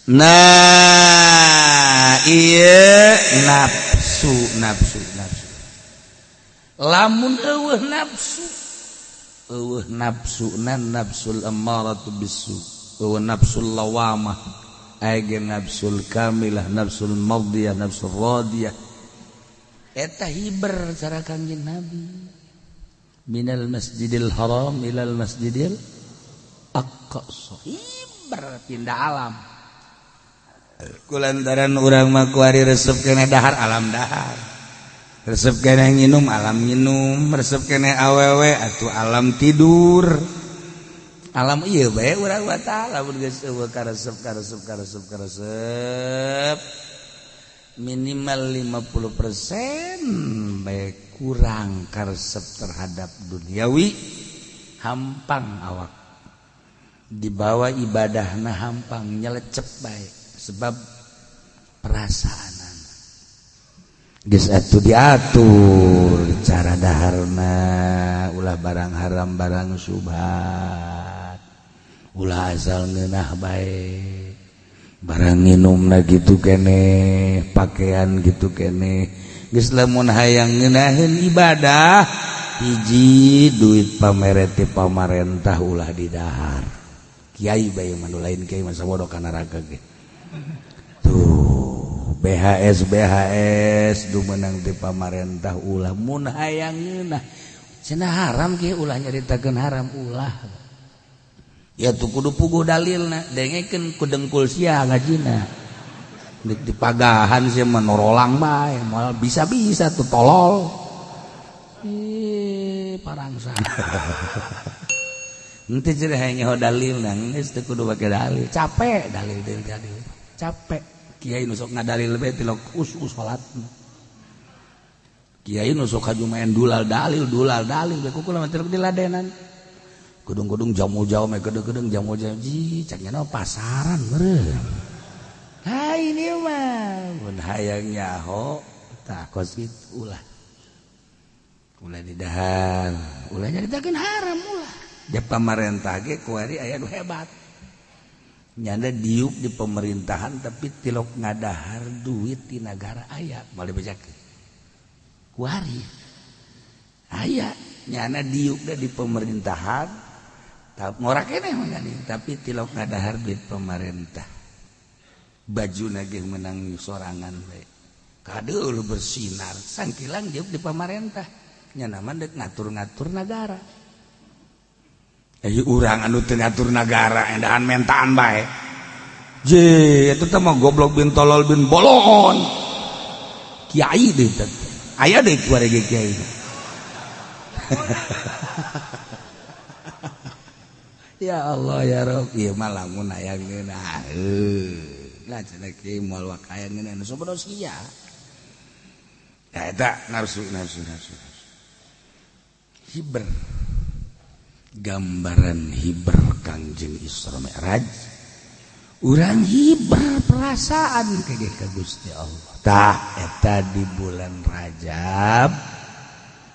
Nah, iya nafsu nafsu nafsu. Lamun eueuh nafsu, eueuh nafsuna nafsul ammaratu bisu, eueuh nafsul lawamah, aya ge nafsul kamilah, nafsul mardiyah, nafsul radiyah. Eta hiber cara Kangjeng Nabi. Minal Masjidil Haram ilal Masjidil Aqsa. Hiber pindah alam. Kulantaran urang mah kuari resep kene dahar alam dahar, resep kene nginum alam nginum, resep kene awewe atuh alam tidur, alam ieu bae urang mah tah lamun geus eueuh karesep karesep karesep karesep minimal 50% bae kurang karesep terhadap duniawi, hampang awak dibawa ibadahna hampang nyelecep bae sebab perasaanan geus atuh diatur cara daharna, ulah barang haram barang subhat, ulah asal ngeunah bae, barang nginumna kitu keneh, pakaian kitu keneh. Geus lamun hayang ngeunaheun ibadah, hiji duit pamereti pamarentah ulah didahar. Kiai bae mah nu lain kiai mah sabodo ka neraka ge. Tuh BHS BHS du menang di pamarentah ulah mun hayang ngeunah cenah haram kieu ulah nyaritakeun haram ulah. Ya tuh kudu puguh dalilna, dengekeun ku dengkul sia ngajina. Di pagahan sia mah norolang bae, moal bisa-bisa tuh tolol. Ih, parangsang. Henteu cenah hayang nyaho dalilna, geus teu kudu make dalil. Capek dalil dalil dalil. Capek. Kiai nu sok ngadalil bae tilok us salat. Kiai nu sok haju main dulal dalil bae kukula mah tilok diladenan. Gedung-gedung jamu jauh mah gedung-gedung jamu jauh ji cak nya pasaran meureun. Ha ini mah mun hayang nyaho tah kos kitu ulah. Ulah didahar, ulah nyaritakeun haram ulah. Di pamarentah ge kuari aya nu hebat. Nyanda diuk di pemerintahan tapi tilok ngadahar duit di negara aya moal dibejakeun. Kuari aya nyana diuk da di pemerintahan ngorak keneh mah tapi tilok ngadahar duit pemerintah. Bajuna ge menang sorangan we. Kadeul bersinar sangkilang diuk di pemerintah. Nyana mah deuk ngatur-ngatur nagara. Urang anu teu ngatur nagara endahan mentaan bae. Je, eta teh mah goblok bin tolol bin bolon. Kiai deui teh. Aya deui kuari ge kiai. Ya Allah ya Rabb, ieu mah lamun hayang ngeunah. Lah cenah kiai moal wak hayang ngeunah nu sobodo sia. Ya eta nafsu nafsu nafsu. Hiber. Gambaran hiber Kangjeng Isra Mi'raj, urang hiber perasaan kege ka Gusti Allah. Tah eta di bulan Rajab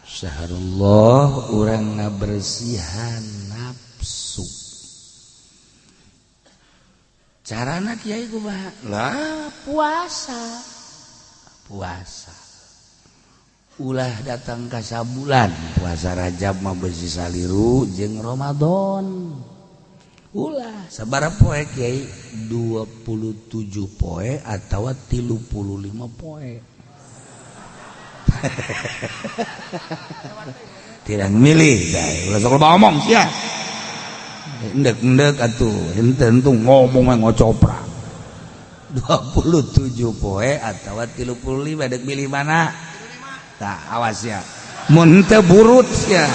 syahrullah urang ngabersihan nafsu. Carana kiai kumaha? Lah puasa. Puasa. Ulah datang ka sabulan puasa Rajab mah beusi saliru jeung Ramadan. Ulah sabaraha poe kiai? 27 poe atawa 35 poe. Tidak milih dah, ulah sok loba omong sia. Endek-endek atuh, henteu henteu ngomong mah ngocopra. 27 poe atawa 35 dek milih mana? Tah awas ya. Mun teu burut sia.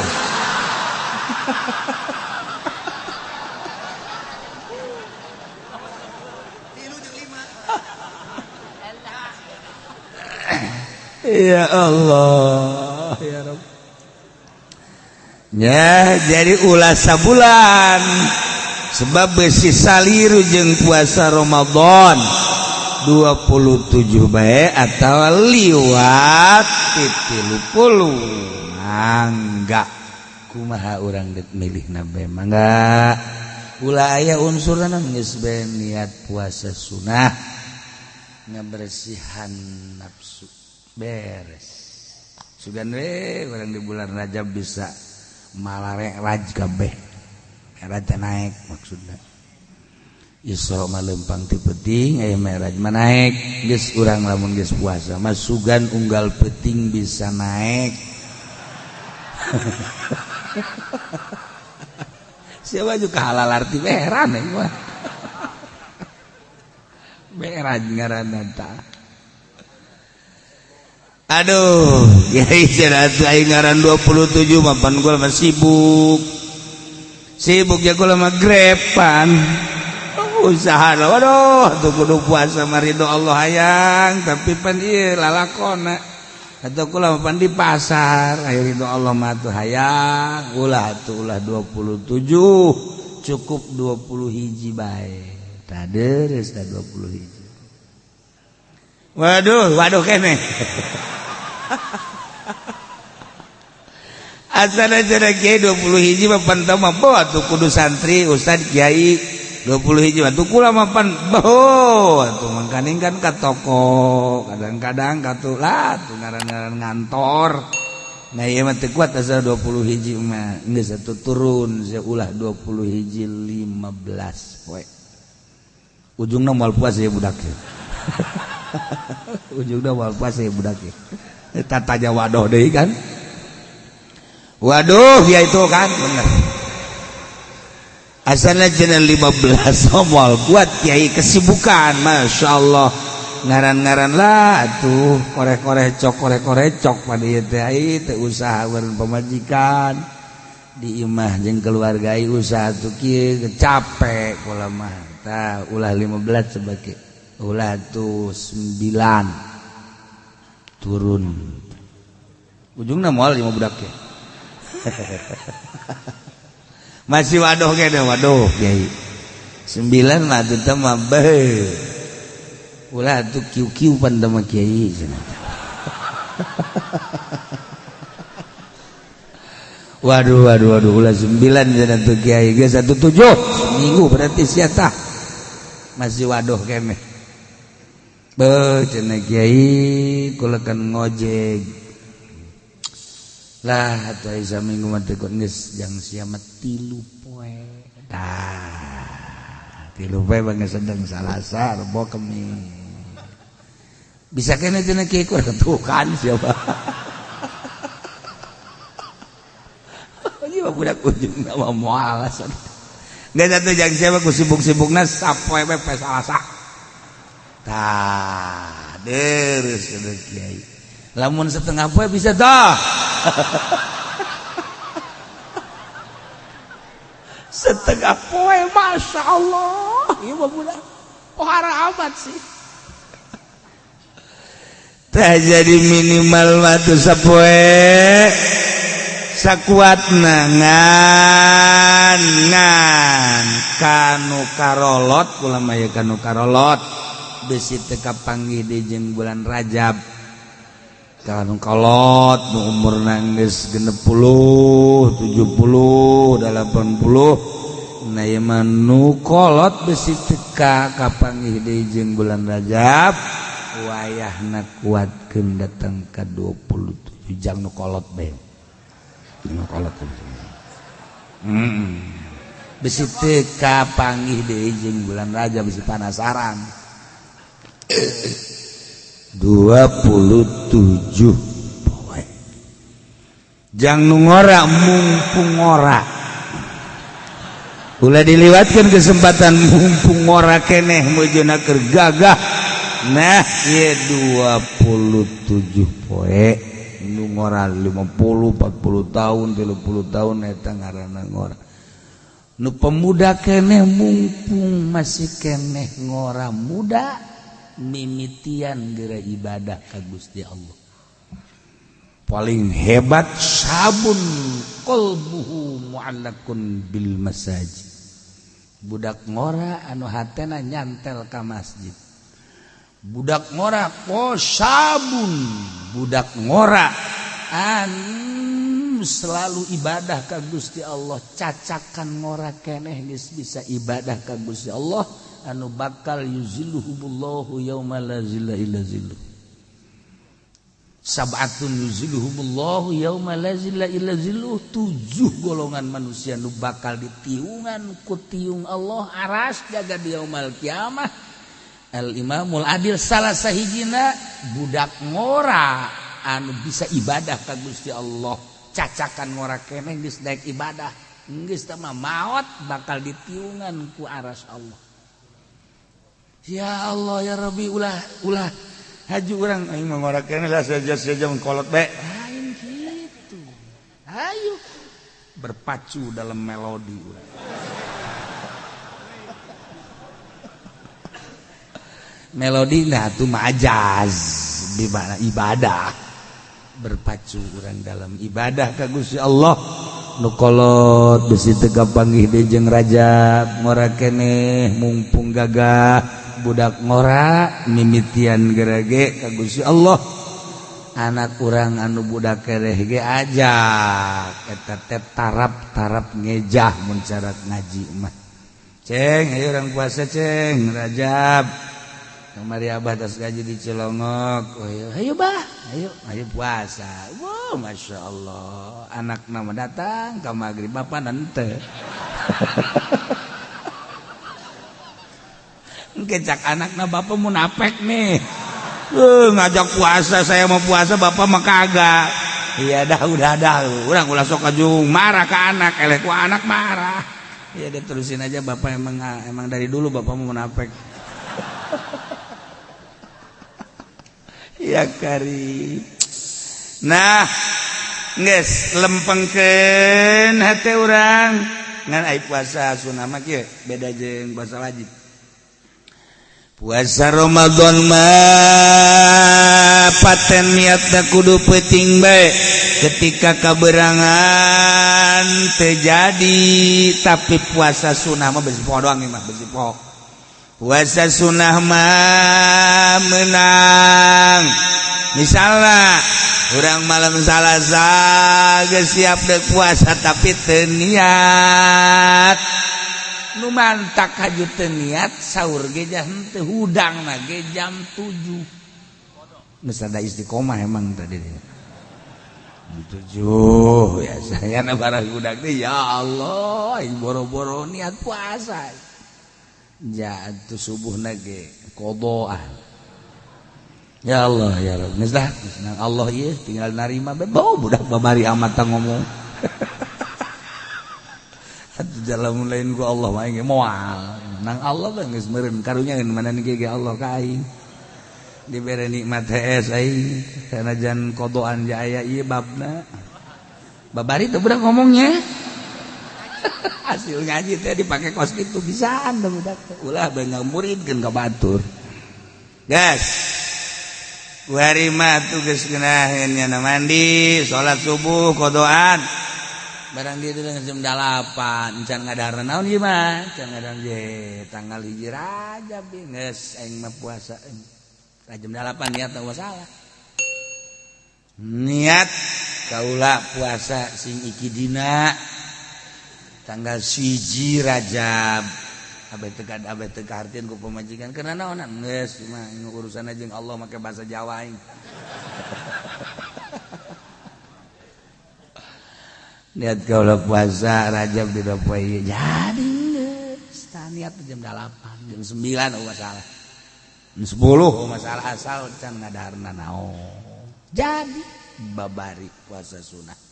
Ya Allah ya Rabb. Ya jadi ulah sabulan sebab besi saliru jeung puasa Ramadan. 27 bae atau liwat 30. Mangga kumaha urang dek milih nabe, mangga ulah aya unsurna, geus bae niat puasa sunah ngabersihan nafsu, beres. Sugan we urang di bulan Rajab bisa malarek kabeh, raja naik maksudna. Isra mah lempang ti peuting, aya Mi'raj mah naik. Geus urang lamun geus puasa mah sugan unggal peuting bisa naik. Siapa juga halal arti heran ya gua. Mi'raj ngaranna tah. Aduh, kiai cenah aing ngaran 27 mah pan gua mah sibuk. Sibuk ya gua mah grepan. Usaha lah, waduh, tuh kudu puasa mah ridho Allah hayang, tapi pan ieu lalakona. Atau kula mah pan di pasar, ayo ridho Allah mah tuh hayang, ulah tuh ulah 27, cukup 20 hiji bae. Tah deres tah 20 hiji. Waduh, waduh kene. Asal aja kiai 20 hiji mah pan teu mah bawa tuh kudu santri, ustad, kiai 20 hiji mah tuh kula mah pan bawa tuh mangkaning kan ka toko, kadang-kadang ka tuh lah tuh ngaran-ngaran ngantor. Nah ieu mah teu kuat asal 20 hiji mah geus atuh turun sia ulah 20 hiji 15 poe. Ujungna moal puas ya budak. Ujungna moal puas ya budak. Eta tanya waduh deui kan. Waduh ya itu kan bener. Asalna cenah 15 moal kuat kiai kesibukan, Masya Allah. Ngaran-ngaran lah tuh koreh-koreh cok koreh-koreh cok pada ieu teh ai teu usaha bareng pamajikan di imah jeung keluarga ai usaha tuh kieu capek kula mah. Tah ulah 15 sebagai ulah tuh 9 turun. Ujungna moal lima budak ya. Masih waduh kene waduh kiai. 9 mah teu mah beuh. Ulah tuh kiu-kiu pan teh mah kiai cenah. Waduh waduh waduh ulah 9 cenah tuh kiai geus 17 seminggu berarti sia tah. Masih waduh kene. Beuh cenah kiai kula kan ngojek. Lah atuh aya saminggu mah teh geus jang sia mah 3 poe. Tah 3 poe bang sedang Salasa Rebo Kemis. Bisa kene cenah kiai kurang tuh kan siapa. Ieu mah budak ujungna mah moal alasan. Geus atuh jang sia mah ku sibuk-sibukna sapoe we poe Salasa. Tah deres cenah kiai. Lamun setengah poe bisa dah. Setengah poe Masya Allah. Ieu mah budak pohara amat sih. Tah jadi minimal mah tuh sapoe sakuatna ngan ngan kanu karolot kula mah ye kanu karolot besi teu kapanggih deui jeung bulan Rajab. Kanu kolot nu umurna geus 60, 70, 80 nah ieu mah nu kolot besi teka kapanggih deui jeung bulan Rajab wayahna kuatkeun datang ka 27 jam nu kolot bae. Nu kolot. Besi teka panggih deui jeung bulan Rajab besi panasaran. 27 poe. Jang nu ngora mumpung ngora. Ulah diliwatkeun kesempatan mumpung ngora keneh meujeuhna keur gagah. Nah, ieu 27 poe nu ngora 50, 40 tahun, 30 tahun eta ngaranna ngora. Nu pemuda keneh mumpung masih keneh ngora muda mimitian geura ibadah ka Gusti Allah. Paling hebat sabun qalbuhu mu'allakun bil masajid. Budak ngora anu hatena nyantel ka masjid. Budak ngora sabun, budak ngora anu selalu ibadah ka Gusti Allah, cacakan ngora keneh geus bisa ibadah ka Gusti Allah anu bakal yuzilluhumullahu yauma la zilla illa zilluh. Sab'atun yuzilluhumullahu yauma la zilla illa zilluh, 7 golongan manusia nu bakal ditiungan ku tiung Allah aras jaga di yaumal kiamah. Al imamul adil salah sahijina budak ngora anu bisa ibadah ka Gusti Allah, cacakan ngora keneh geus daek ibadah, geus teh mah maot bakal ditiungan ku aras Allah. Ya Allah ya Rabbi, ulah ulah haji urang aing mah ngora keneh lah saja-saja kolot bae. Lain kitu. Ayo berpacu dalam melodi urang. Melodi nah tuh majaz di mana ibadah, berpacu urang dalam ibadah ka Gusti Allah. Nu kolot besi teu kapanggih deui jeung Rajab ngora keneh mumpung gagah budak ngora mimitian gerege ka Gusti Allah. Anak urang anu budak kereh ge ajak eta teh tarap-tarap ngejah mun cara ngaji mah. Ceng ayo urang puasa ceng Rajab. Kemari abah tas gaji di Cilongok. Oh, ayo, ayo bah, ayo, ayo puasa. Wow, masya Allah. Anak nama datang ke maghrib bapak nante. Kecak anak na bapak munafik nih. Ngajak puasa, saya mau puasa bapak mah kagak. Iya dah, udah dah. Urang ulah sok kajung marah ke anak, eleh ku anak marah. Iya dia terusin aja bapak emang dari dulu bapak mau munafik. Ya kari. Nah, geus lempengkeun hate urang ngan ai puasa sunah mah kieu beda jeung puasa wajib. Puasa Ramadan mah paten niatna kudu peuting bae ketika kaberangan teu jadi, tapi puasa sunah mah besi poho doang mah besi poho. Puasa sunah mah menang. Misalnya urang malam Salasa geus siap deuk puasa tapi teu niat. Nu mantak haju teu niat sahur ge henteu hudangna ge jam 7. Geus ada istiqomah emang tadi. Jam 7 ya saya na barang hudang teh ya Allah boro-boro niat puasa. Jatuh subuh nage kodoan. Ya Allah ya Rabb. Geus lah, nang Allah ieu tinggal narima bae. Bau budak babari amat ngomong. Atuh jalan lain ku Allah mah ge moal. Nang Allah bae geus meureun karunya mana ge Allah ka aing. Dibere nikmat hees aing sanajan kodoan jaya ieu babna. Babari teh budak ngomongnya. Hasil ngaji teh dipake kos kitu bisaan da budak teh. Ulah bae ngamuridkeun ka batur. Gas. Kuari mah tuh geus ngeunaheun nya mandi, salat subuh kodoan. Barang dia itu jam 8, encan ngadahar naon ieu mah? Encan ngadahar ye tanggal 1 Rajab geus aing mah puasa. Jam 8 niat teu salah. Niat kaula puasa sing iki dina tanggal 1 Rajab. Abeh teu kahartieun ku pamajikan karena naonan geus mah urusan jeung Allah make bahasa Jawa aing. Niat kaula puasa Rajab di poe ieu jadi geus tah niat jam 8, jam 9 oh masalah. Jam 10 oh masalah asal can ngadaharna naon. Jadi babari puasa sunah.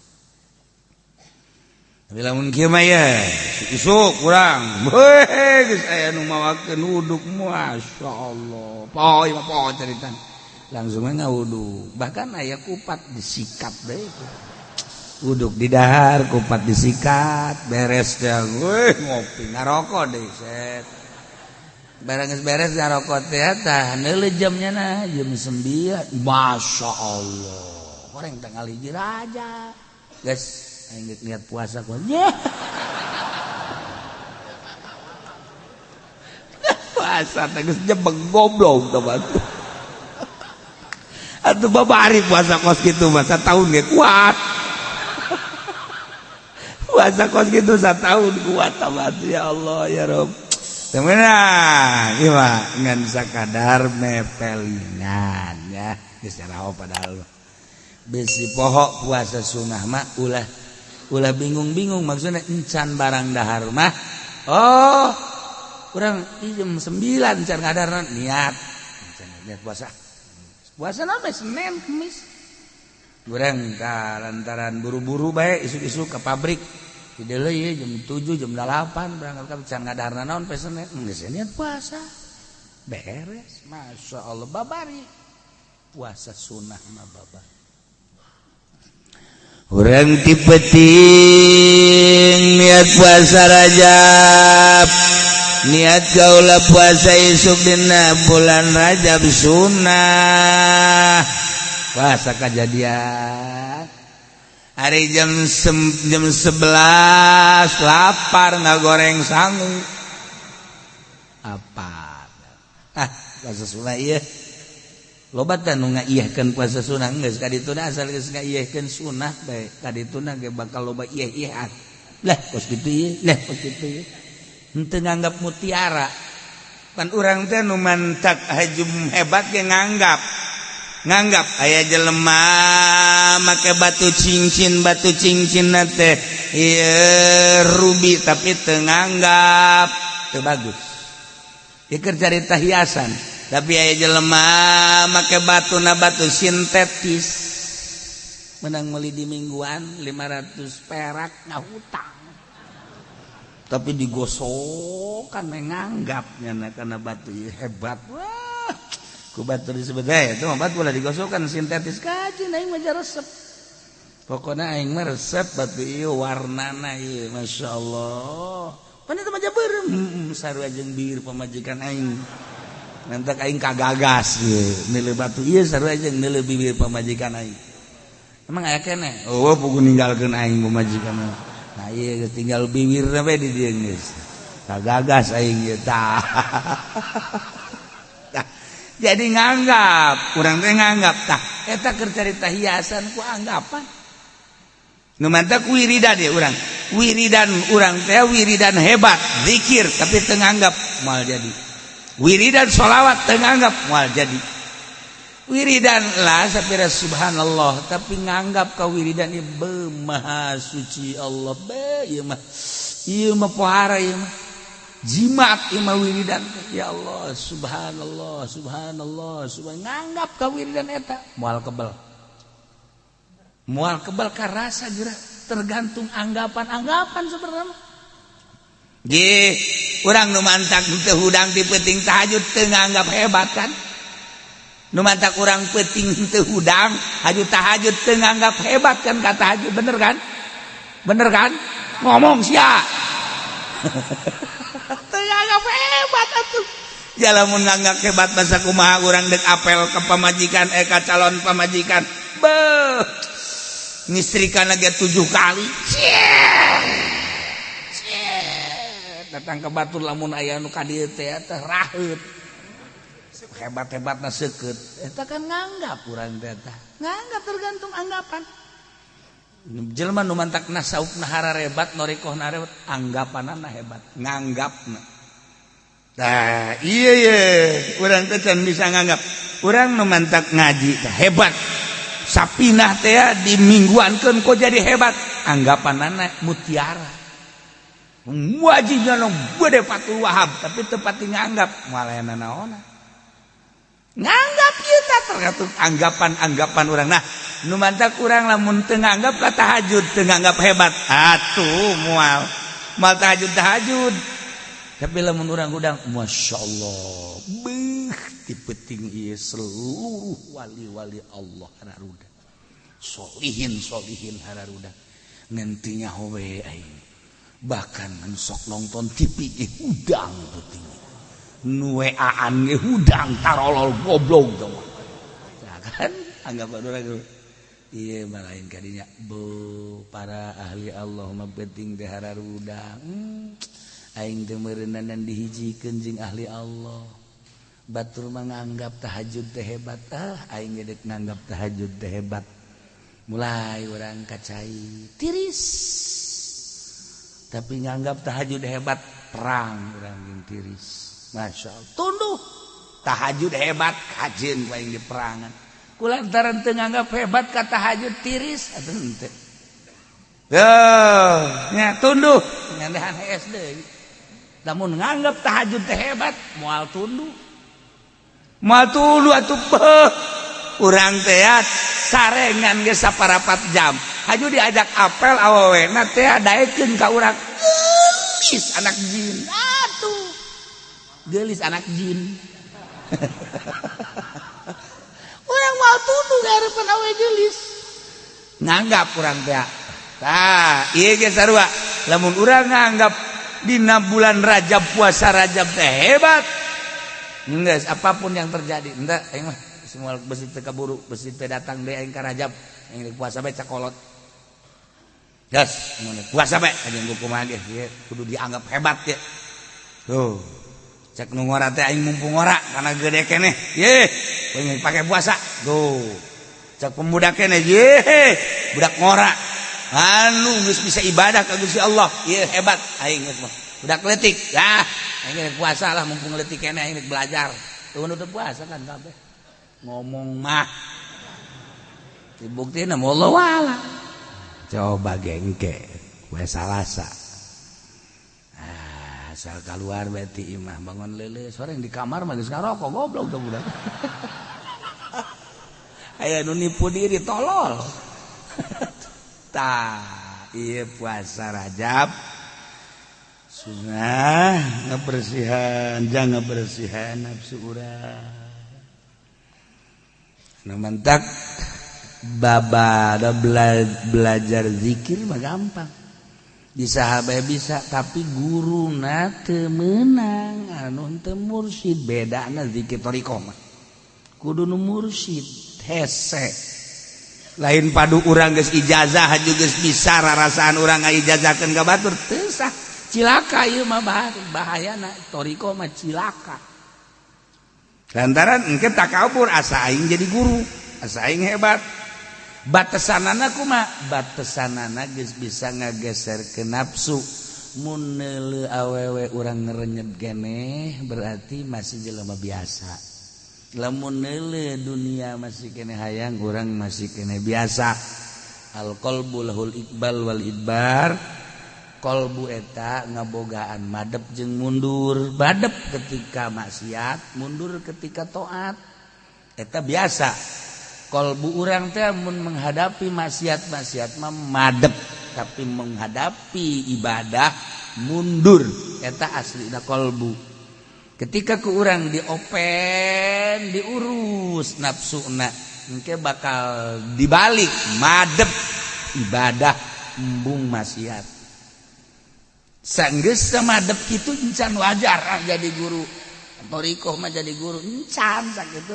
Tapi lamun kieu mah ye isuk kurang. Heuh geus aya nu mawakeun wuduk masyaallah. Poho mah poho carita. Langsung we ngawuduk. Bahkan aya kupat disikat deui. Wuduk di dahar, kupat disikat, beres teh weuh ngopi ngarokok deui set. Barang geus beres ngarokok teh tah neuleuh jamnya na jam 9. Masyaallah. Goreng tanggal 1 Rajab. Geus aing geus niat puasa ku. Puasa teh geus jebeng goblok teh batu. Atuh babari puasa kos kitu mah satahun ge kuat. Puasa kos kitu satahun kuat atuh, ya Allah ya Rob. Teu meunang ieu mah, ngan sakadar mepelingan ya. Geus caraho padahal. Bisi poho puasa sunah mah ulah ulah bingung-bingung, maksudnya encan barang dahar mah, oh kurang jam 9 can ngadahar, niat encan, niat puasa. Puasa nama Senin Kemis kurang lantaran buru-buru baik isuk-isuk ke pabrik di ya, jam 7 jam 8 berangkat ke, can ngadahar naon pe Senin, geus niat puasa, beres. Masya Allah, babari puasa sunah mah babari. Urang ti peuting niat puasa Rajab, niat kaula puasa isuk dina bulan Rajab sunnah, puasa kejadian hari jam 11 lapar, nggak goreng sangu apa, ah puasa sunnah. Iya, loba teh nu ngaiyahkeun puasa sunnah. Geus kadituna, asal geus ngaiyahkeun sunnah bae, kadituna ge bakal loba iyah-iyahan lah, kos kitu ieu lah, kos kitu ieu. Henteu nganggap mutiara pan urang teh. Nu mantak hajum hebat ge nganggap nganggap aya jelema make batu cincin, batu cincin teh ieu ruby, tapi teu nganggap, teu bagus. Ieu keur carita hiasan. Tapi aya jelema make batu na batu sintetis, menang meuli di mingguan 500 perak, ngahutang tapi digosokan, menganggapnya karena batu ieu hebat. Wah, ku batu disebut itu mah batu lah digosokkan sintetis, kaji aing mah resep. Pokoknya aing mah resep batu ieu, warnana ieu Masya Allah. Pan itu mah beureum, sarua jeung bir pamajikan aing. Nanti aing kagagas ieu nilai batu ieu sarua jeung nilai bibir pamajikan aing. Emang aya keneh? Oh, pugu ninggalkeun aing pamajikan. Nah, ieu tinggal bibir we di dieu, geus kagagas aing ieu tah. Jadi nganggap, kurang teh nganggap tah eta keur carita hiasan ku anggapan. Nu mantak wiridan ya, urang wiridan, urang teh wiridan hebat zikir tapi teu nganggap, moal jadi. Wiridan sholawat teu nganggap, moal jadi. Wiridan lah sapira subhanallah tapi nganggap ka wiridan ieu, be maha suci Allah, be ieu mah, ieu mah pohara, ieu mah jimat, ieu mah wiridan, ya Allah, subhanallah, subhanallah, subhan, nganggap ka wiridan eta moal kebel, moal kebel karasa geura. Tergantung anggapan-anggapan sebenarnya. Ge urang nu mantak teu hudang di peuting tahajud teu nganggap hebat kan? Nu mantak urang peuting teu hudang haju tahajud teu nganggap hebat kan ka tahajud, bener kan? Bener kan? Ngomong sia. Teu nganggap hebat atuh. Ya lamun nganggap hebat, masa kumaha urang dek apel ke pamajikan, eh ka calon pamajikan. Beuh. Ngistrikan lagi 7 kali. Cie. Datang ke batur, lamun aya nu ka dieu teh teh raheut, hebat-hebatna seukeut eta kan. Nganggap urang teh tah nganggap, tergantung anggapan. Jelema nu mantak nasaufna hararebat, norikohna hebat, anggapanana hebat, nganggapna. Tah iya ye, urang teh can bisa nganggap. Urang nu mantak ngaji teh hebat, sapinah teh di mingguankeun kok jadi hebat, anggapanana mutiara, wajibnya nu gede Fathul Wahab, tapi tepat nganggap moal aya naona. Nganggap ieu tah tergantung anggapan-anggapan urang. Nah, nu mantak urang lamun teu nganggap ka tahajud, teu nganggap hebat atuh, moal moal tahajud tahajud. Tapi lamun urang hudang, Masya Allah, beuh, ti peuting ieu seluruh wali-wali Allah hararuda, solihin solihin hararuda, ngantinya we aing bahkan sok nonton TV ge hudang peuting, nu WA-an ge hudang, tarolol goblok teh ya kan. Anggapan urang iya mah lain kadinya. Bu, para ahli Allah mah penting teh hararuda. Aing teh meureunnan dihijikeun jeung ahli Allah. Batur mah nganggap tahajud teh hebat, ah aing ge deuk nganggap tahajud teh hebat. Mulai urang kacai tiris. Tapi nganggap tahajud hebat, perang urang jeung tiris. Masya Allah. Tunduh tahajud hebat kajeun ku aing di perangan. Kulantaran teu nganggap hebat ka tahajud tiris atuh henteu. Tuh, nya tunduh ngandahan hees deui. Lamun nganggap tahajud teh hebat, moal tunduh. Moal tunduh atuh beuh. Urang teh sarengan geus saparapat jam. Haju diajak apel awewena teh daekeun ka urang. Geulis anak jin. Atuh. Geulis anak jin. Urang moal tunduh ngarepan awe geulis. Nganggap urang teh. Tah, ieu ge sarua. Lamun urang nganggap dina bulan Rajab puasa Rajab teh hebat. Geus apapun yang terjadi, henteu aing mah semua besi teu kaburu, besi teu datang deui aing ka Rajab, aing puasa bae cakolot. Gas, mun puasa bae anjing kumaha ge, ieu kudu dianggap hebat ye. Tuh. Cek nu ngora teh aing mumpung ngora karena gede keneh. Ye, aing pake puasa. Tuh. Cek pemuda keneh, ye, budak ngora. Anu geus bisa ibadah ka Gusti Allah, ieu hebat aing geus mah. Budak leutik, ah aing puasa lah mumpung leutik keneh aing belajar. Tuh nu teu puasa kan kabeh. Ngomong mah dibuktina wallahu a'lam. Coba gengke we Salasa. Ah, asal keluar berarti imah bangun lele sore di kamar mah geus ngarokok goblok tuh budak. Aya nu nipu diri tolol. Tah, ieu puasa Rajab sunnah ngebersihan, jangan ngebersihan nafsu urang. Nu mentak babada belajar zikir mah gampang. Di sahabat bisa, tapi guruna teu meunang anu teu mursyid, bedana zikir thariqah mah. Kudu nu mursyid hese. Lain padu urang geus ijazah haju geus bisa rarasaan urang ngaijazakeun ka batur teu sah. Cilaka ieu mah bahayana thariqah mah cilaka. Lantaran engke takabur asa aing jadi guru, asa aing hebat. Batesanana kumaha? Batesanana geus bisa ngageser ke nafsu. Mun neuleu awewe urang ngerenyet keneh berarti masih jelema biasa. Lamun neuleu dunia masih keneh hayang urang masih keneh biasa. Al qalbu lahul iqbal wal idbar. Kolbu eta ngabogaan madep jeung mundur, madep ketika maksiat, mundur ketika taat. Eta biasa. Kolbu urang teh mun menghadapi maksiat-maksiat mah madep, tapi menghadapi ibadah mundur. Eta aslina kolbu. Ketika ku urang diopen, diurus nafsuna, engke bakal dibalik madep ibadah embung maksiat. Sanggeus madep kitu encan wajar jadi guru. Thariqah mah jadi guru encan sakitu.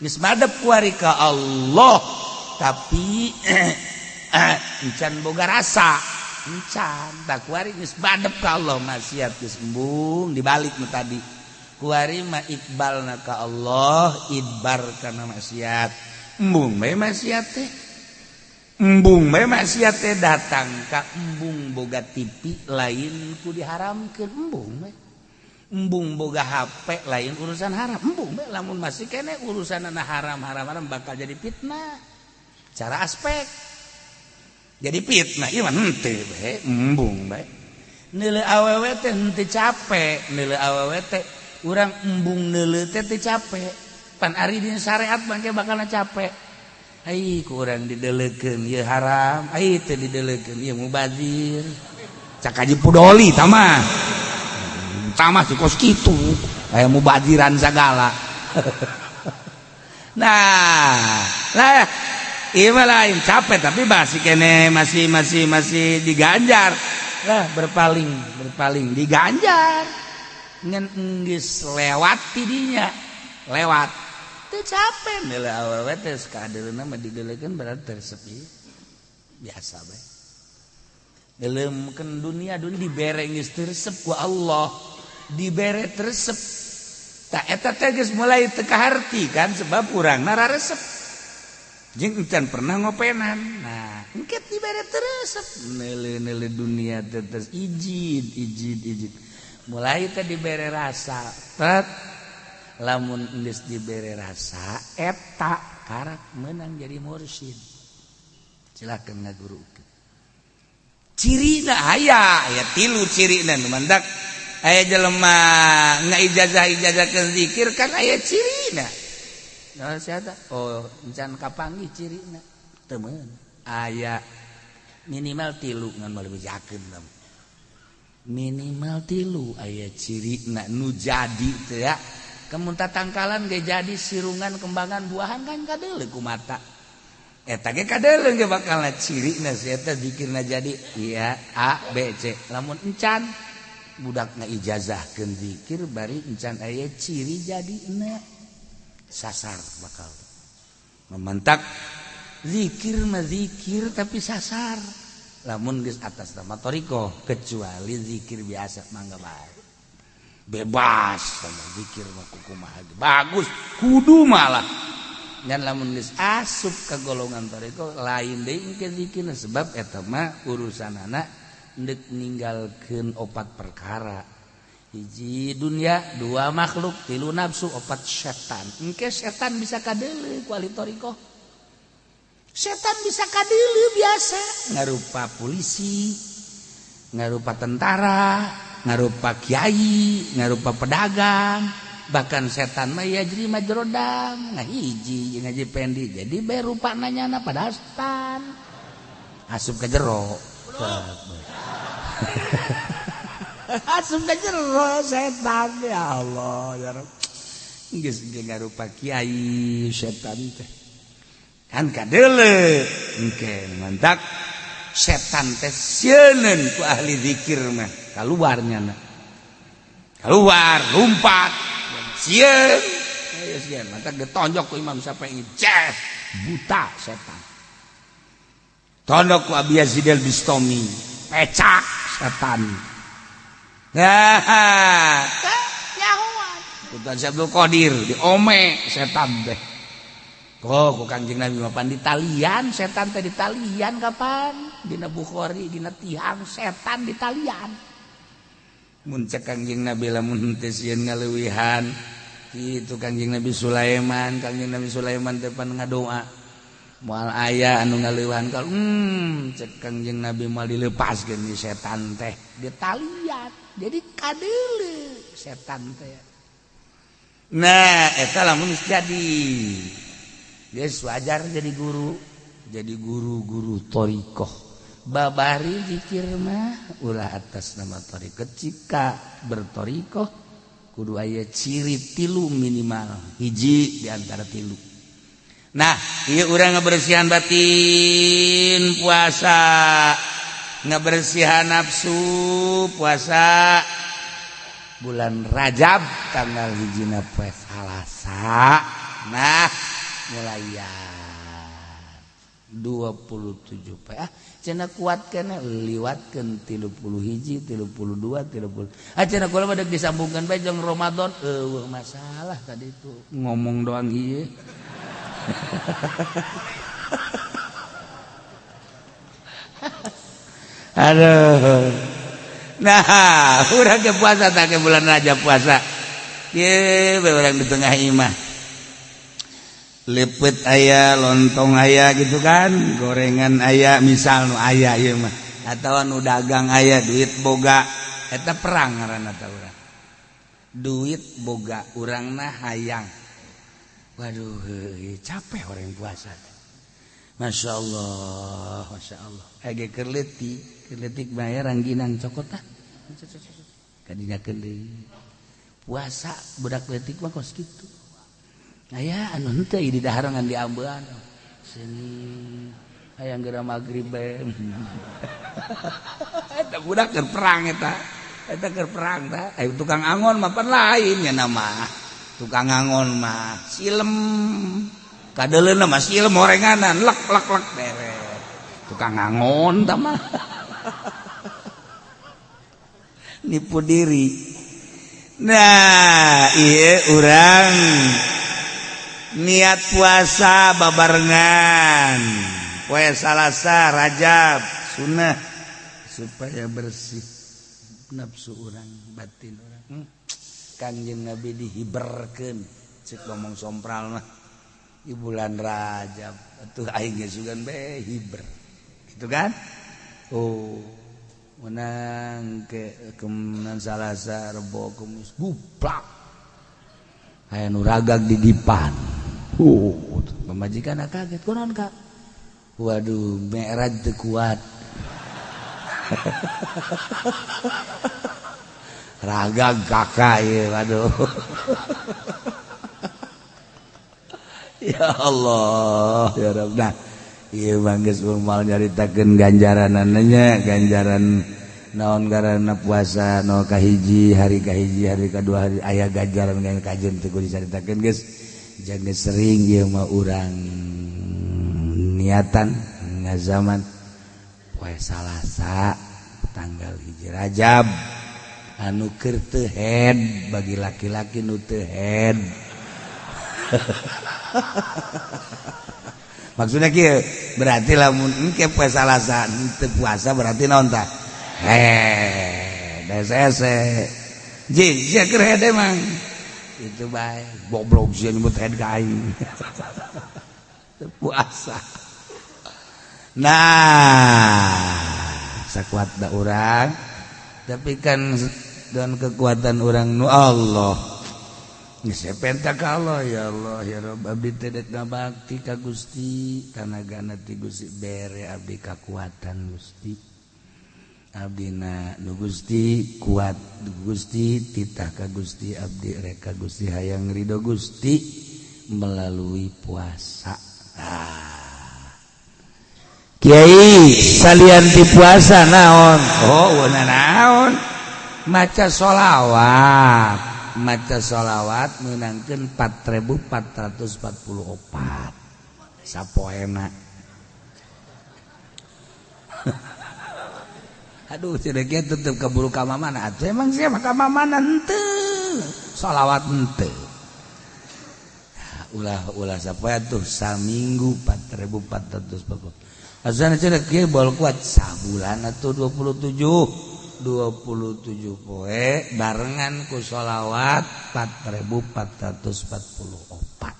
Geus madep kuari ka Allah, tapi encan boga rasa. Encan tak kuari geus madep ka Allah maksiat geus embung dibalik nu tadi. Kuari mah iqbalna ka Allah, idbar kana maksiat. Embung bae maksiat teh. Embung bae maksiat teh datang ka embung boga TV lain ku diharamkeun embung bae. Embung boga HP lain urusan haram. Embung bae lamun masih keneh urusanna haram-haram haram bakal jadi fitnah. Cara aspek jadi fitnah ieu mah henteu bae embung bae. Neuleu awewe teh henteu capek, neuleu awewe teh urang embung neuleu teh teu capek. Pan ari dina syariat mah ge bakalna capek. Ai kurang dideleukeun ieu haram, ai teu dideleukeun ieu mubazir. Cak Haji Pudoli tah mah. Tah mah kos kitu, aya mubaziran sagala. Nah, lah ieu mah lain capek tapi masih kene masih masih masih diganjar. Lah berpaling, berpaling diganjar. Ngan geus lewat tidinya, lewat. Teu capek neuleu awewe teh kadeuleuna mah dideleukeun berarti tersepi. Biasa bae. Neuleumkeun dunia dunia dibere geus teu resep ku Allah. Dibere teu resep. Tak eta teh geus mulai teu kaharti kan, sebab urangna raresep jeung encan pernah ngopenan. Nah, engke dibere teu resep neuleuh-neuleuh dunia teh terus ijid ijid ijid, mulai teh dibere rasa tet. Lamun geus dibere rasa eta karak menang jadi mursyid, silakan ngaguru. Cirina aya, aya tilu cirina nu mandak aya jelema ngaijazah ijazah ke zikir kan aya cirina. Nah, siapa? Oh, encan kapanggih cirina. Teu meun. Aya minimal tilu ngan moal bejakeun. Minimal tilu aya cirina nu jadi teh ya. Kemun tangkalan ge jadi sirungan, kembangan, buahan kan kadeuleu ku mata. Eta ge kadeuleu ge bakal cirina si eta zikirna jadi iya A B C. Lamun encan budak ngaijazahkeun zikir bari encan aya ciri jadina, sasar bakal mementak zikir mah zikir tapi sasar lamun geus atas nama thoriqoh. Kecuali zikir biasa mangga bae, bebas sama zikir mah, kumaha bagus kudu malah. Dan lamun geus asup ke golongan thoriqoh lain deui ke zikir, sebab eta mah urusanana ndek ninggalkeun opat perkara: hiji dunia, dua makhluk, tilu nafsu, opat setan. Engke setan bisa kadeuleu ku ahli thoriqoh. Setan bisa kadeuleu, biasa ngarupa polisi, ngarupa tentara, ngarupa kiai, ngarupa pedagang. Bahkan setan mah yajri majrad dam, ngahiji jeung Haji Pendi jadi bae rupa nanyana, padahal setan asup ke jero, asup ke jero setan. Ya Allah ya Rabb, geus ge ngarupa kiai setan teh kan kadeuleu. Engke mantak setan teh sieuneun ku ahli zikir mah, kaluar nyana, keluar lompat, sieun. Ayo sieun, mantak ditonjok ku Imam Syafi'i, ces, buta setan. Tonjok ku Abi Yazid al-Bistami, pecak setan. Nah, nyahoan Tuan Abdul Qadir diome setan teh. Oh, ku Kanjeng Nabi mah pan ditalian setan teh, ditalian kapan? Dina Bukhari, dina tiang setan ditalian. Mun cek Kanjeng Nabi lamun teu sieun ngaleuwihan kitu Kanjeng Nabi Sulaiman, Kanjeng Nabi Sulaiman teh pan ngadoa moal aya anu ngaleuwihan kal cek Kanjeng Nabi moal dilepaskeun di setan teh ditalian. Jadi kadeuleu setan teh. Nah, eta lamun geus jadi geus wajar jadi guru, jadi guru-guru thoriqoh. Babari zikir mah ulah atas nama thoriqoh. Jika berthoriqoh kudu aya ciri tilu minimal, hiji di antara tilu. Nah, ieu urang ngebersihan batin puasa, ngebersihan nafsu puasa. Bulan Rajab tanggal hijina poe Salasa. Nah, mulai 27 poe, ah cenah kuat kene liwatkeun 31, 32, 30. Ah, cenah kula mah deuk disambungkeun bae jeung Ramadan, eueuh masalah tadi itu ngomong doang ieu. Aduh. Nah, urang ke puasa tak ke bulan Rajab puasa. Ye, urang di tengah imah. Lepet aya, lontong aya gitu kan, gorengan aya, misal nu aya ieu mah. Atawa nu dagang aya, duit boga. Eta perang ngaranna teh urang. Duit boga, urangna hayang. Waduh, capek orang puasa teh. Masya Allah, Masya Allah. Ege keur leutik, keur leutik bae rangginang cokot tah. Kadinya deui. Puasa budak leutik mah kos kitu. Aya anu henteu di dahar ngan diambean. Seni hayang geura magrib bae. Eta budak keur perang eta. Eta keur perang tah. Aya tukang angon mah pan lain nya nama. Tukang angon mah silem. Kadeuleuna mah silem orenganan lek lek lek beres. Tukang angon tah mah. Nipu diri. Nah, iya, urang niat puasa babarengan poe Salasa Rajab, sunnah supaya bersih nafsu urang, batin urang. Kangjeng Nabi dihiberkeun, cek ngomong sompral mah, di bulan Rajab atuh aing ge sugan be hiber gitu kan. Oh, menang ke kemenang Salasa, Rebo, Kemis, guplak aya nu ragag di dipan. Pamajikan kaget, "Kunaon, Kak?" "Waduh, mi'raj teu kuat, ragag kakak ya." Waduh, ya Allah, ya Rabb. Nah, iya, bang, geus mal nyaritakeun ganjaranannya, ganjaran naon garana puasa no kahiji, hari kahiji, hari kedua, hari aya ganjaran yang kajen teu kudu dicaritakeun. Geus, jangan sering ieu mah urang niatan ngazaman poe Salasa tanggal 1 Rajab anu keur teu head, bagi laki-laki nu teu head. Maksudnya kieu, berarti lamun engke poe Salasa teu puasa berarti naon tah? Head hese ji sia keur head emang itu bae, goblok sia nyebut head ka aing. Teu puasa. Nah, sakuat da urang, tapi kan dan kekuatan orang nu Allah. Geus penta ka Allah, "Ya Allah, ya Rabb, abdi teh dek ngabakti ka Gusti, tanagana ti Gusti, bere abdi kakuatan, Gusti. Abdina nu Gusti kuat, Gusti titah ka Gusti, abdi rek ka Gusti, hayang ridho Gusti melalui puasa." Ah. Kiai, salian ti puasa naon? Oh, naon, maca sholawat. Maca sholawat menangkan 4444 sapoena. Aduh, cedeknya tetep keburu ka mana atuh. Emang siapa ka mana henteu sholawat henteu. Ulah ulah sapoe tuh saminggu 4440. Asana cenah kieu bol kuat sabulan atuh 27 27 poe barengan ku sholawat 4444.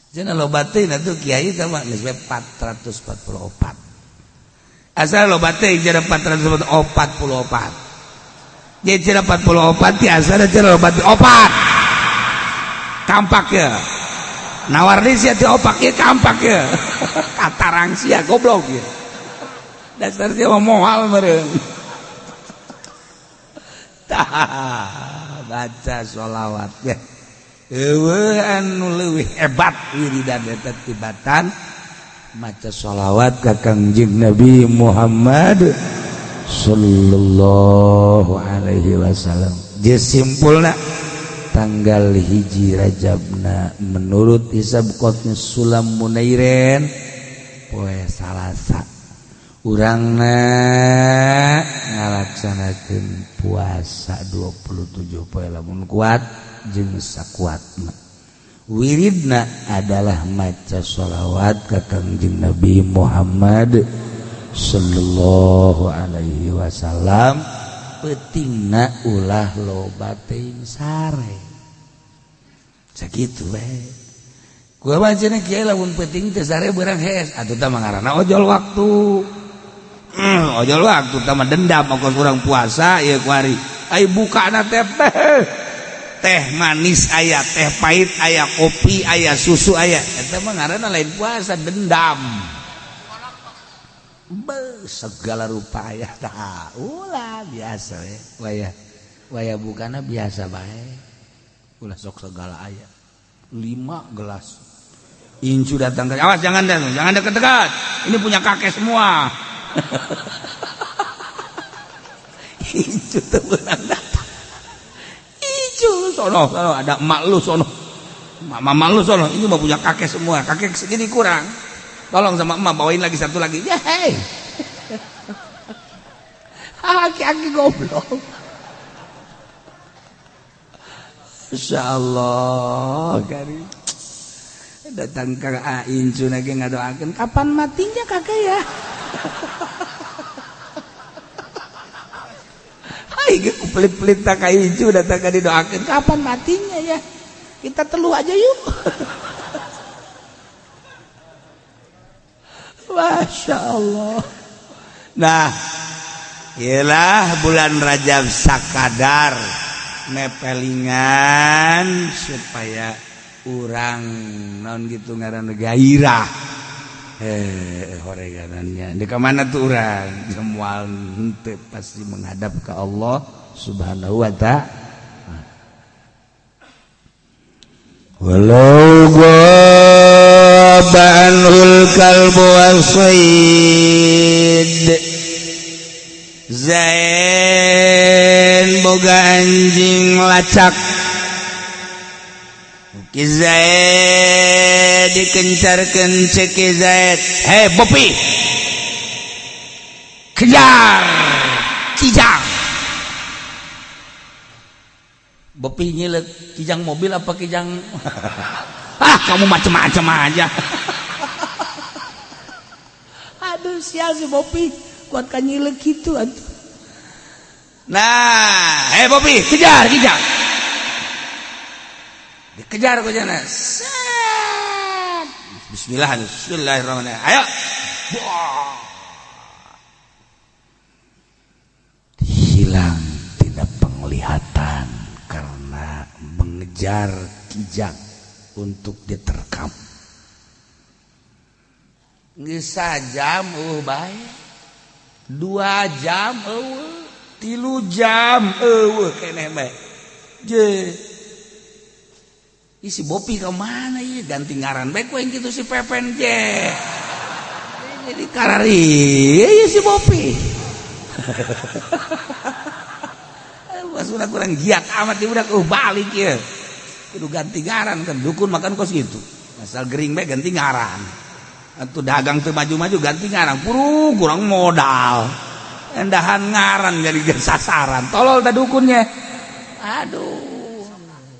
Cenah loba teuing atuh kiai teh mah geus 444. Asal loba teuing cenah 444. Jadi cenah 44 ti asal cenah loba teuing opat. Kampak ya. Nawar di sia ti opak ieu kampak ya. Katarang sia goblok ya. Dasar sia mah moal meureun. Tah, baca sholawat ya. Eueuh anu leuwih hebat wiridan eta tibatan maca sholawat ka Kangjeng Nabi Muhammad sallallahu alaihi wasallam. Geus simpulna, tanggal 1 Rajabna menurut hisab qotnya Sulam Munairen poe Salasa, urangna ngalaksanakeun puasa 27 poe lamun kuat jeung sakuatna. Wiridna adalah maca sholawat ka Kangjeng Nabi Muhammad sallallahu alaihi wasallam. Peutingna ulah loba teuing sare, sakitu we. Gua mah cenah kieu, lamun peuting teu sare beurang hees atuh tah mah ngaranna ojol waktu. Ojol waktu tah mah dendam ongkos urang puasa ieu kuari. Ai bukana teh teh manis aya, teh pahit aya, kopi aya, susu aya. Eta mah ngaranna lain puasa, dendam. Be, segala rupa aya. Tah, ulah biasa we. Waya waya bukana biasa bae. Ulah sok segala aya. 5 gelas. Incu datang ke, "Awas, jangan datang, jangan dekat-dekat. Ini punya kakek semua." Incu teu meunang datang. Incu sono, sono ada emak lu sono. Mama lu sono, ini mau punya kakek semua. Kakek segini kurang. Tolong sama emak bawain lagi satu lagi. Ya, hei. Aki-aki goblok. Insyaallah karim. Datang ke Incu lagi ngadoakeun kapan matinya kakek ya. Hai pelit-pelit tak ka Incu datang ka didoakeun kapan matinya ya. Kita teluh aja yuk. Masya Allah. Nah, ialah bulan Rajab sakadar mepelingan supaya urang non gitu ngaran gairah. Horeganannya. Di mana tuh urang? Jemual henteu pasti menghadap ke Allah Subhanahu wa ta'ala. Walau ghaba anhul kalbu wasaid. Zain boga anjing lacak. Ki Zaid dikencarkeun cek Ki Zaid, "Hei Bopi, kejar kijang." Bopi nyilek, kijang mobil apa kijang? Ah, kamu macem-macem aja. Aduh, sial si Bopi, kuat kan nyilek gitu atuh. Nah, hei Bopi, kejar kijang. Dikejar ku jana. Set. Bismillah, bismillahirrahmanirrahim. Ayo. Hilang tidak penglihatan karena mengejar kijang untuk diterkam. Geus sajam eueuh bae. 2 jam eueuh, 3 jam eueuh keneh bae. Je. Ih, si Bopi ke mana ya? Ganti ngaran bae ku yang gitu si Pepen je. Jadi karari ya si Bopi. Maksudna kurang giat amat di budak balik ya. Kudu ganti ngaran kan dukun makan kos gitu. Asal gering bae ganti ngaran. Atuh dagang teu maju-maju ganti ngaran. Puru kurang modal. Endahan ngaran jadi sasaran. Tolol tah dukunnya. Aduh.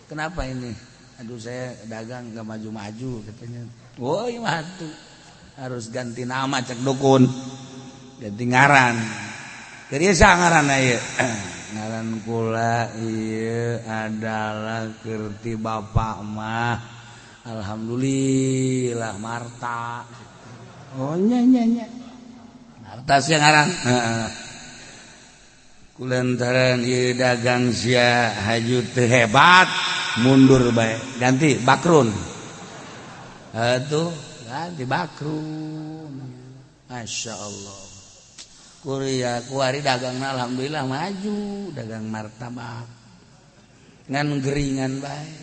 Kenapa ini? Aduh saya dagang nggak maju-maju katanya. Woi mah tuh harus ganti nama cek dukun. Ganti ngaran. Keur ngaran ieu. Ngaran kula ieu adalah kerti bapak mah. Alhamdulillah Marta. Oh nya nya nya. Marta sia ngaran. Heeh. Kulantaran ieu dagang sia haju teu hebat. Mundur bae ganti Bakrun. Atuh ganti Bakrun. Masya Allah. Kuria kuari dagangna alhamdulillah maju dagang martabak. Ngan geringan bae.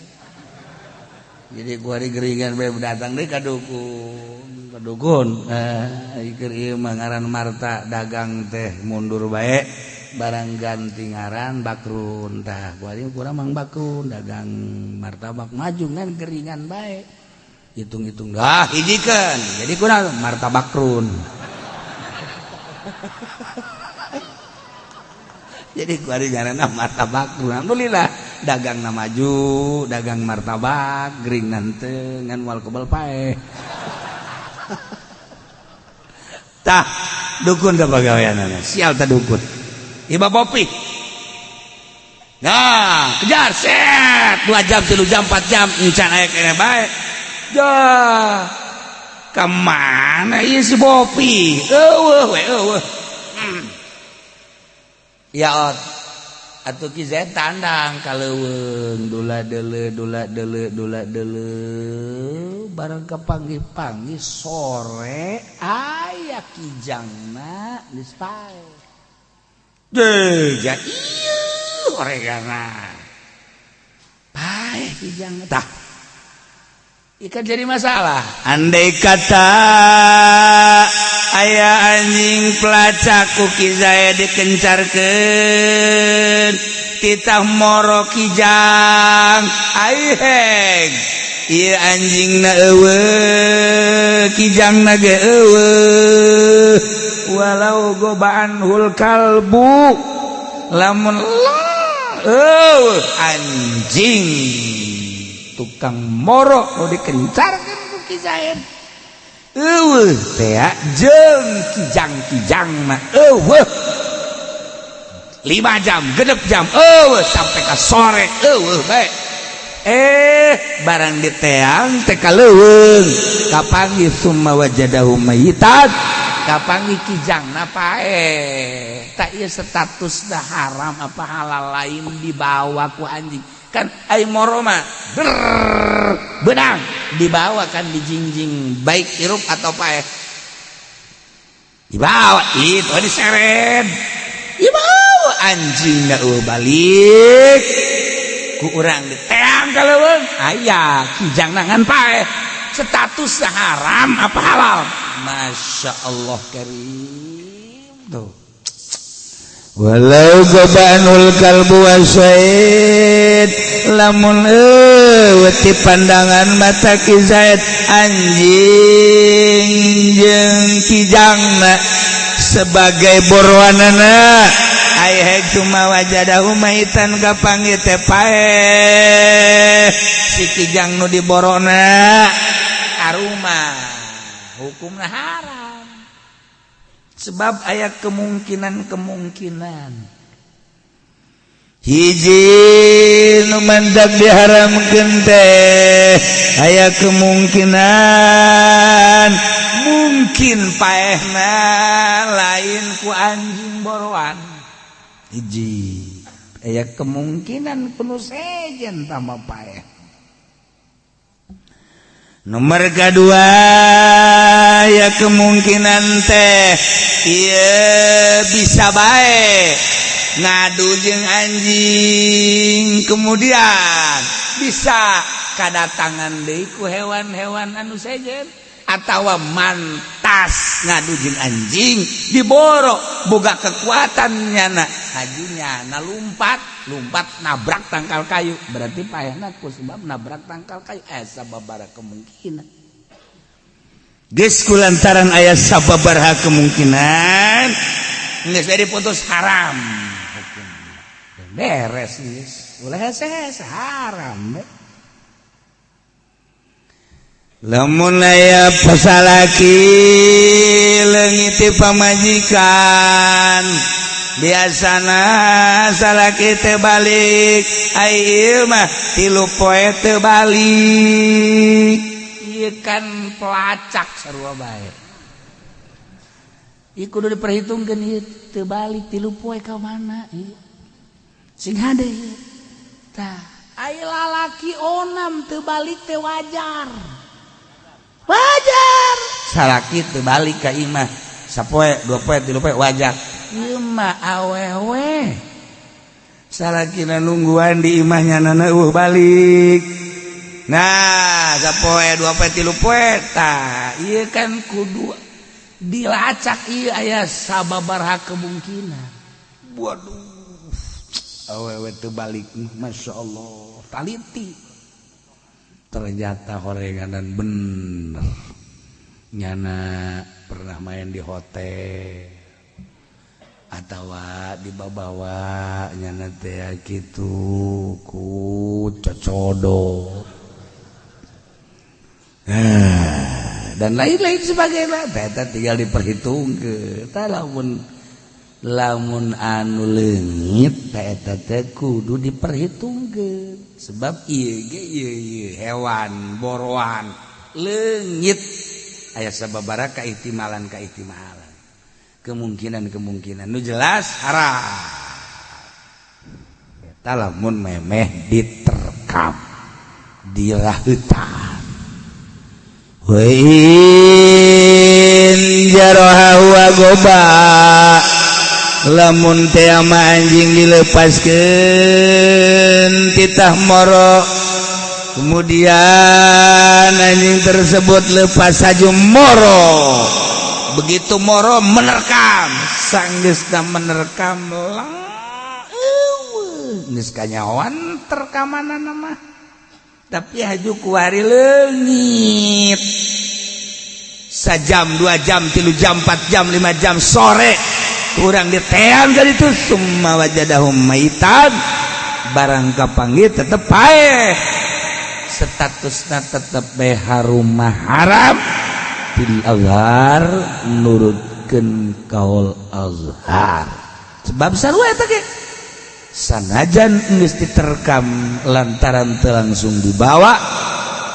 Jadi kuari geringan bae datang deui ka dukun. Ka dukun keur ieu mah ngaran Marta dagang teh mundur bae. Barang ganti ngaran Bakrun tah kuari kurang Mang Bakrun dagang martabak maju ngan geringan bae hitung-hitung dah hijikeun jadi kurang martabakrun. Jadi kuari ngaranna martabakrun alhamdulillah dagangna maju dagang martabak gering teu ngan moal kebel paeh. Tah dukun teh pagaweanana sial tah dukun. Iba Bopi. Nah, kejar set 2 jam, 3 jam, 4 jam encan aya keneh bae. Jah. Ka mana ieu si Bopi? Eueuh we eueuh. Ya atuh Ki Zaid tandang ka leuweung dula deuleu dula deuleu dula deuleu bareng kapanggih-panggih sore aya kijangna geus paeh. Deja ieu oregana. Paeh kijang tah. Ikan jadi masalah. Andai kata aya anjing pelacak ku Ki Zaid dikencarkeun titah moro kijang aiheng. Ieu anjingna eueuh, kijangna ge eueuh. Walau gobaan hul kalbu lamun Euweuh anjing tukang moro nu dikencarkeun ku Ki Zaid. Euweuh teh jeung kijang-kijangna euweuh. 5 jam, 6 jam, euweuh sampai ka sore euweuh bae. Barang diteang teh ka leuweung kapanggih, summa wajadahu mayitan, kapanggih kijangna paeh. Tak ieu status dah haram apa halal? Lain dibawa ku anjing kan, ai moro mah benang dibawa kan, dijingjing, baik hirup atau paeh dibawa, itu diseret, dibawa anjing. Balik ku urang diteang ka leuweung aya kijang ngan paeh. Status haram apa halal? Masya Allah karim tuh. Walau gobanul kalbu wasaid, lamun euweuh pandangan mata Ki Zaid anjing jeung kijangna sebagai boroanana, ai cuma wajadahu maitan, kapanggih teh paeh si kijang nu diborona, haruma hukumna haram, sebab aya kemungkinan-kemungkinan. Hiji nu mantak diharamkeun teh aya kemungkinan mungkin paehna lain ku anjing boroan. Hiji, aya kemungkinan ku nu sejen tambah paeh. Nomor kedua ya, kemungkinan teh iya bisa baik ngadu jeung anjing, kemudian bisa kadatangan deui ku hewan-hewan anu sejen atawa mantas ngadu jeung anjing diboro, boga kekuatan nyana, hajunya na lumpat lumpat nabrak tangkal kayu, berarti payahna ku sebab nabrak tangkal kayu. Sababaraha kemungkinan. Geus kulantaran aya sababaraha kemungkinan, geus jadi putus haram hukum, beres geus, ulah hese haram be. Lamun aya pasalaki leungit ti pamajikan, biasana salaki teh balik, ai ieu mah 3 poe teu balik. Ieu kan pelacak sarua bae. Ieu kudu diperhitungkeun, ieu teu balik 3 poe ka mana ieu? Sing hade ieu. Tah, ai lalaki onam teu balik teh wajar. Wajar. Salaki teu balik ka imah sapoe, 2 poe, 3 poe wajar. Ieu mah awewe. Salakina nungguan di imahnya nana euweuh balik. Nah, sapoe, 2 poe, 3 poe, tah ieu kan kudu dilacak, ieu aya sababaraha kemungkinan. Waduh, awewe teu balik, Masya Allah, taliti. Ternyata horenganan bener, nyana pernah main di hotel atau dibawa nyana teh gitu ku cocodo dan lain-lain sebagainya. Eta tinggal diperhitungkeun. Tah, lamun lamun anu leungit eta teh kudu diperhitungkeun, sebab ieu ge ieu ieu hewan boroan leungit aya sababaraha kaihtimalan kaihtimalan, kemungkinan-kemungkinan. Nu jelas haram eta lamun memeh diterkam, diraheutan. Wa in jaroha wa goba, lamun teh ama anjing dilepaskeun titah moro, kemudian anjing tersebut lepas saja moro, begitu moro menerkam, sanggeusna menerkam lah geus kanyawan terkamanana mah, tapi haju kuari leungit sajam, 2 jam, 3 jam, 4 jam, 5 jam, sore kurang diteang dari itu, summa wajadahum maitan. Barang kapanggih tetep paeh, statusna tetep bae harumah haram fil azhar, nurutkeun kaul azhar, sebab sarua eta ge sanajan geus diterkam lantaran teu langsung dibawa.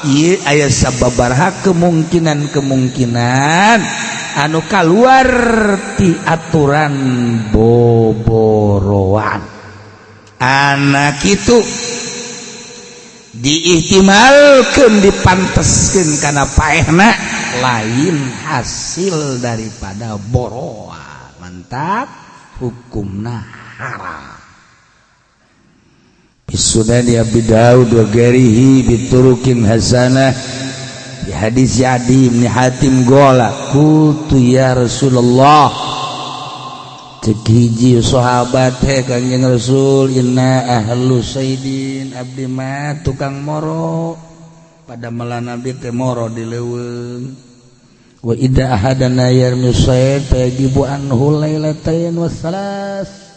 Ieu aya sababaraha kemungkinan-kemungkinan anu kaluar ti aturan boboroan. Anak itu diihtimalkan, dipanteskan karena paehna lain hasil daripada boroan, mantap hukumna haram. Sunan Abi Daud wa ghairihi biturukin hasanah di hadis Adi bin Hatim qala qultu ya Rasulullah, cek hiji sahabat, "He Kanjeng Rasul, inna ahlu saidin, abdi mah tukang moro, pada melan abdi teh moro di leuweung. Wa idza ahadana yarmi sayd fayajibu anhu lailatain wasalas."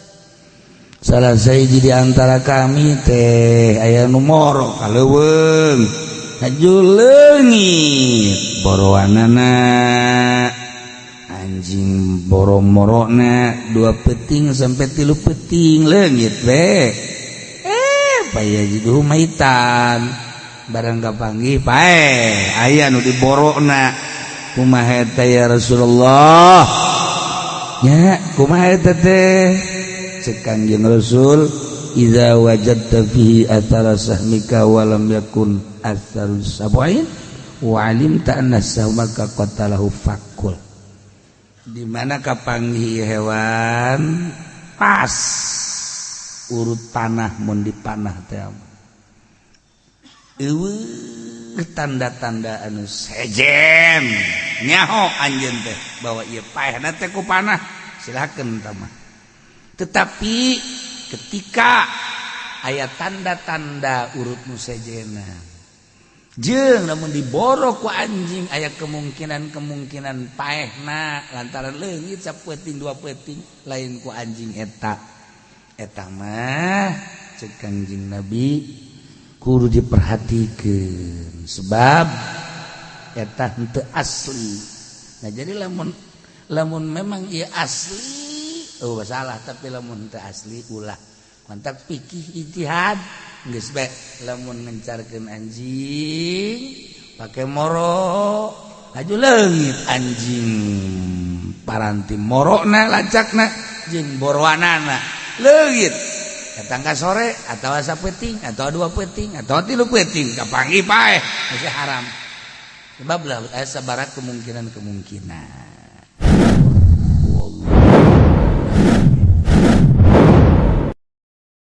Salah sahiji di antara kami teh aya nu moro ka leuweung, haju leungit boroanana anjing, boro-morona 2 peuting sampai 3 peuting leungit be, fayajiduhu maitan, barang kapanggih paeh, aya nu diborokna. "Kumaha eta ya Rasulullah?" Nya, "Kumaha eta teh?" Cek Kangjeng Rasul, "Idza wajadta fihi athara sahmika wa lam yakun atharu sab'in wa alimta anna sahmaka qatalahu fakul." Di mana kapanggih hewan pas urut panah, mun dipanah teh eueuh tanda-tanda anu sejen, nyaho anjeun teh bahwa ieu paehna teh ku panah, silakeun tah mah. Tetapi ketika aya tanda-tanda urut nu sejena jeung lamun diboro ku anjing aya kemungkinan-kemungkinan paehna lantaran leungit sapeuting 2 peuting lain ku anjing eta, eta mah cek Kanjeng Nabi kudu diperhatikan sebab eta henteu asli. Nah, jadi lamun lamun memang ieu asli, oh, salah, tapi lamun teu asli ulah. Kontak fikih ijtihad geus bae. Lamun ngencarkeun anjing pake moro, laju leungit anjing, paranti morona, lacakna jeung boroanana leungit datang ka sore atau sapeuting atau 2 peuting atau 3 peuting kapanggih paeh, masih haram sebab lah aya sabaraha kemungkinan-kemungkinan.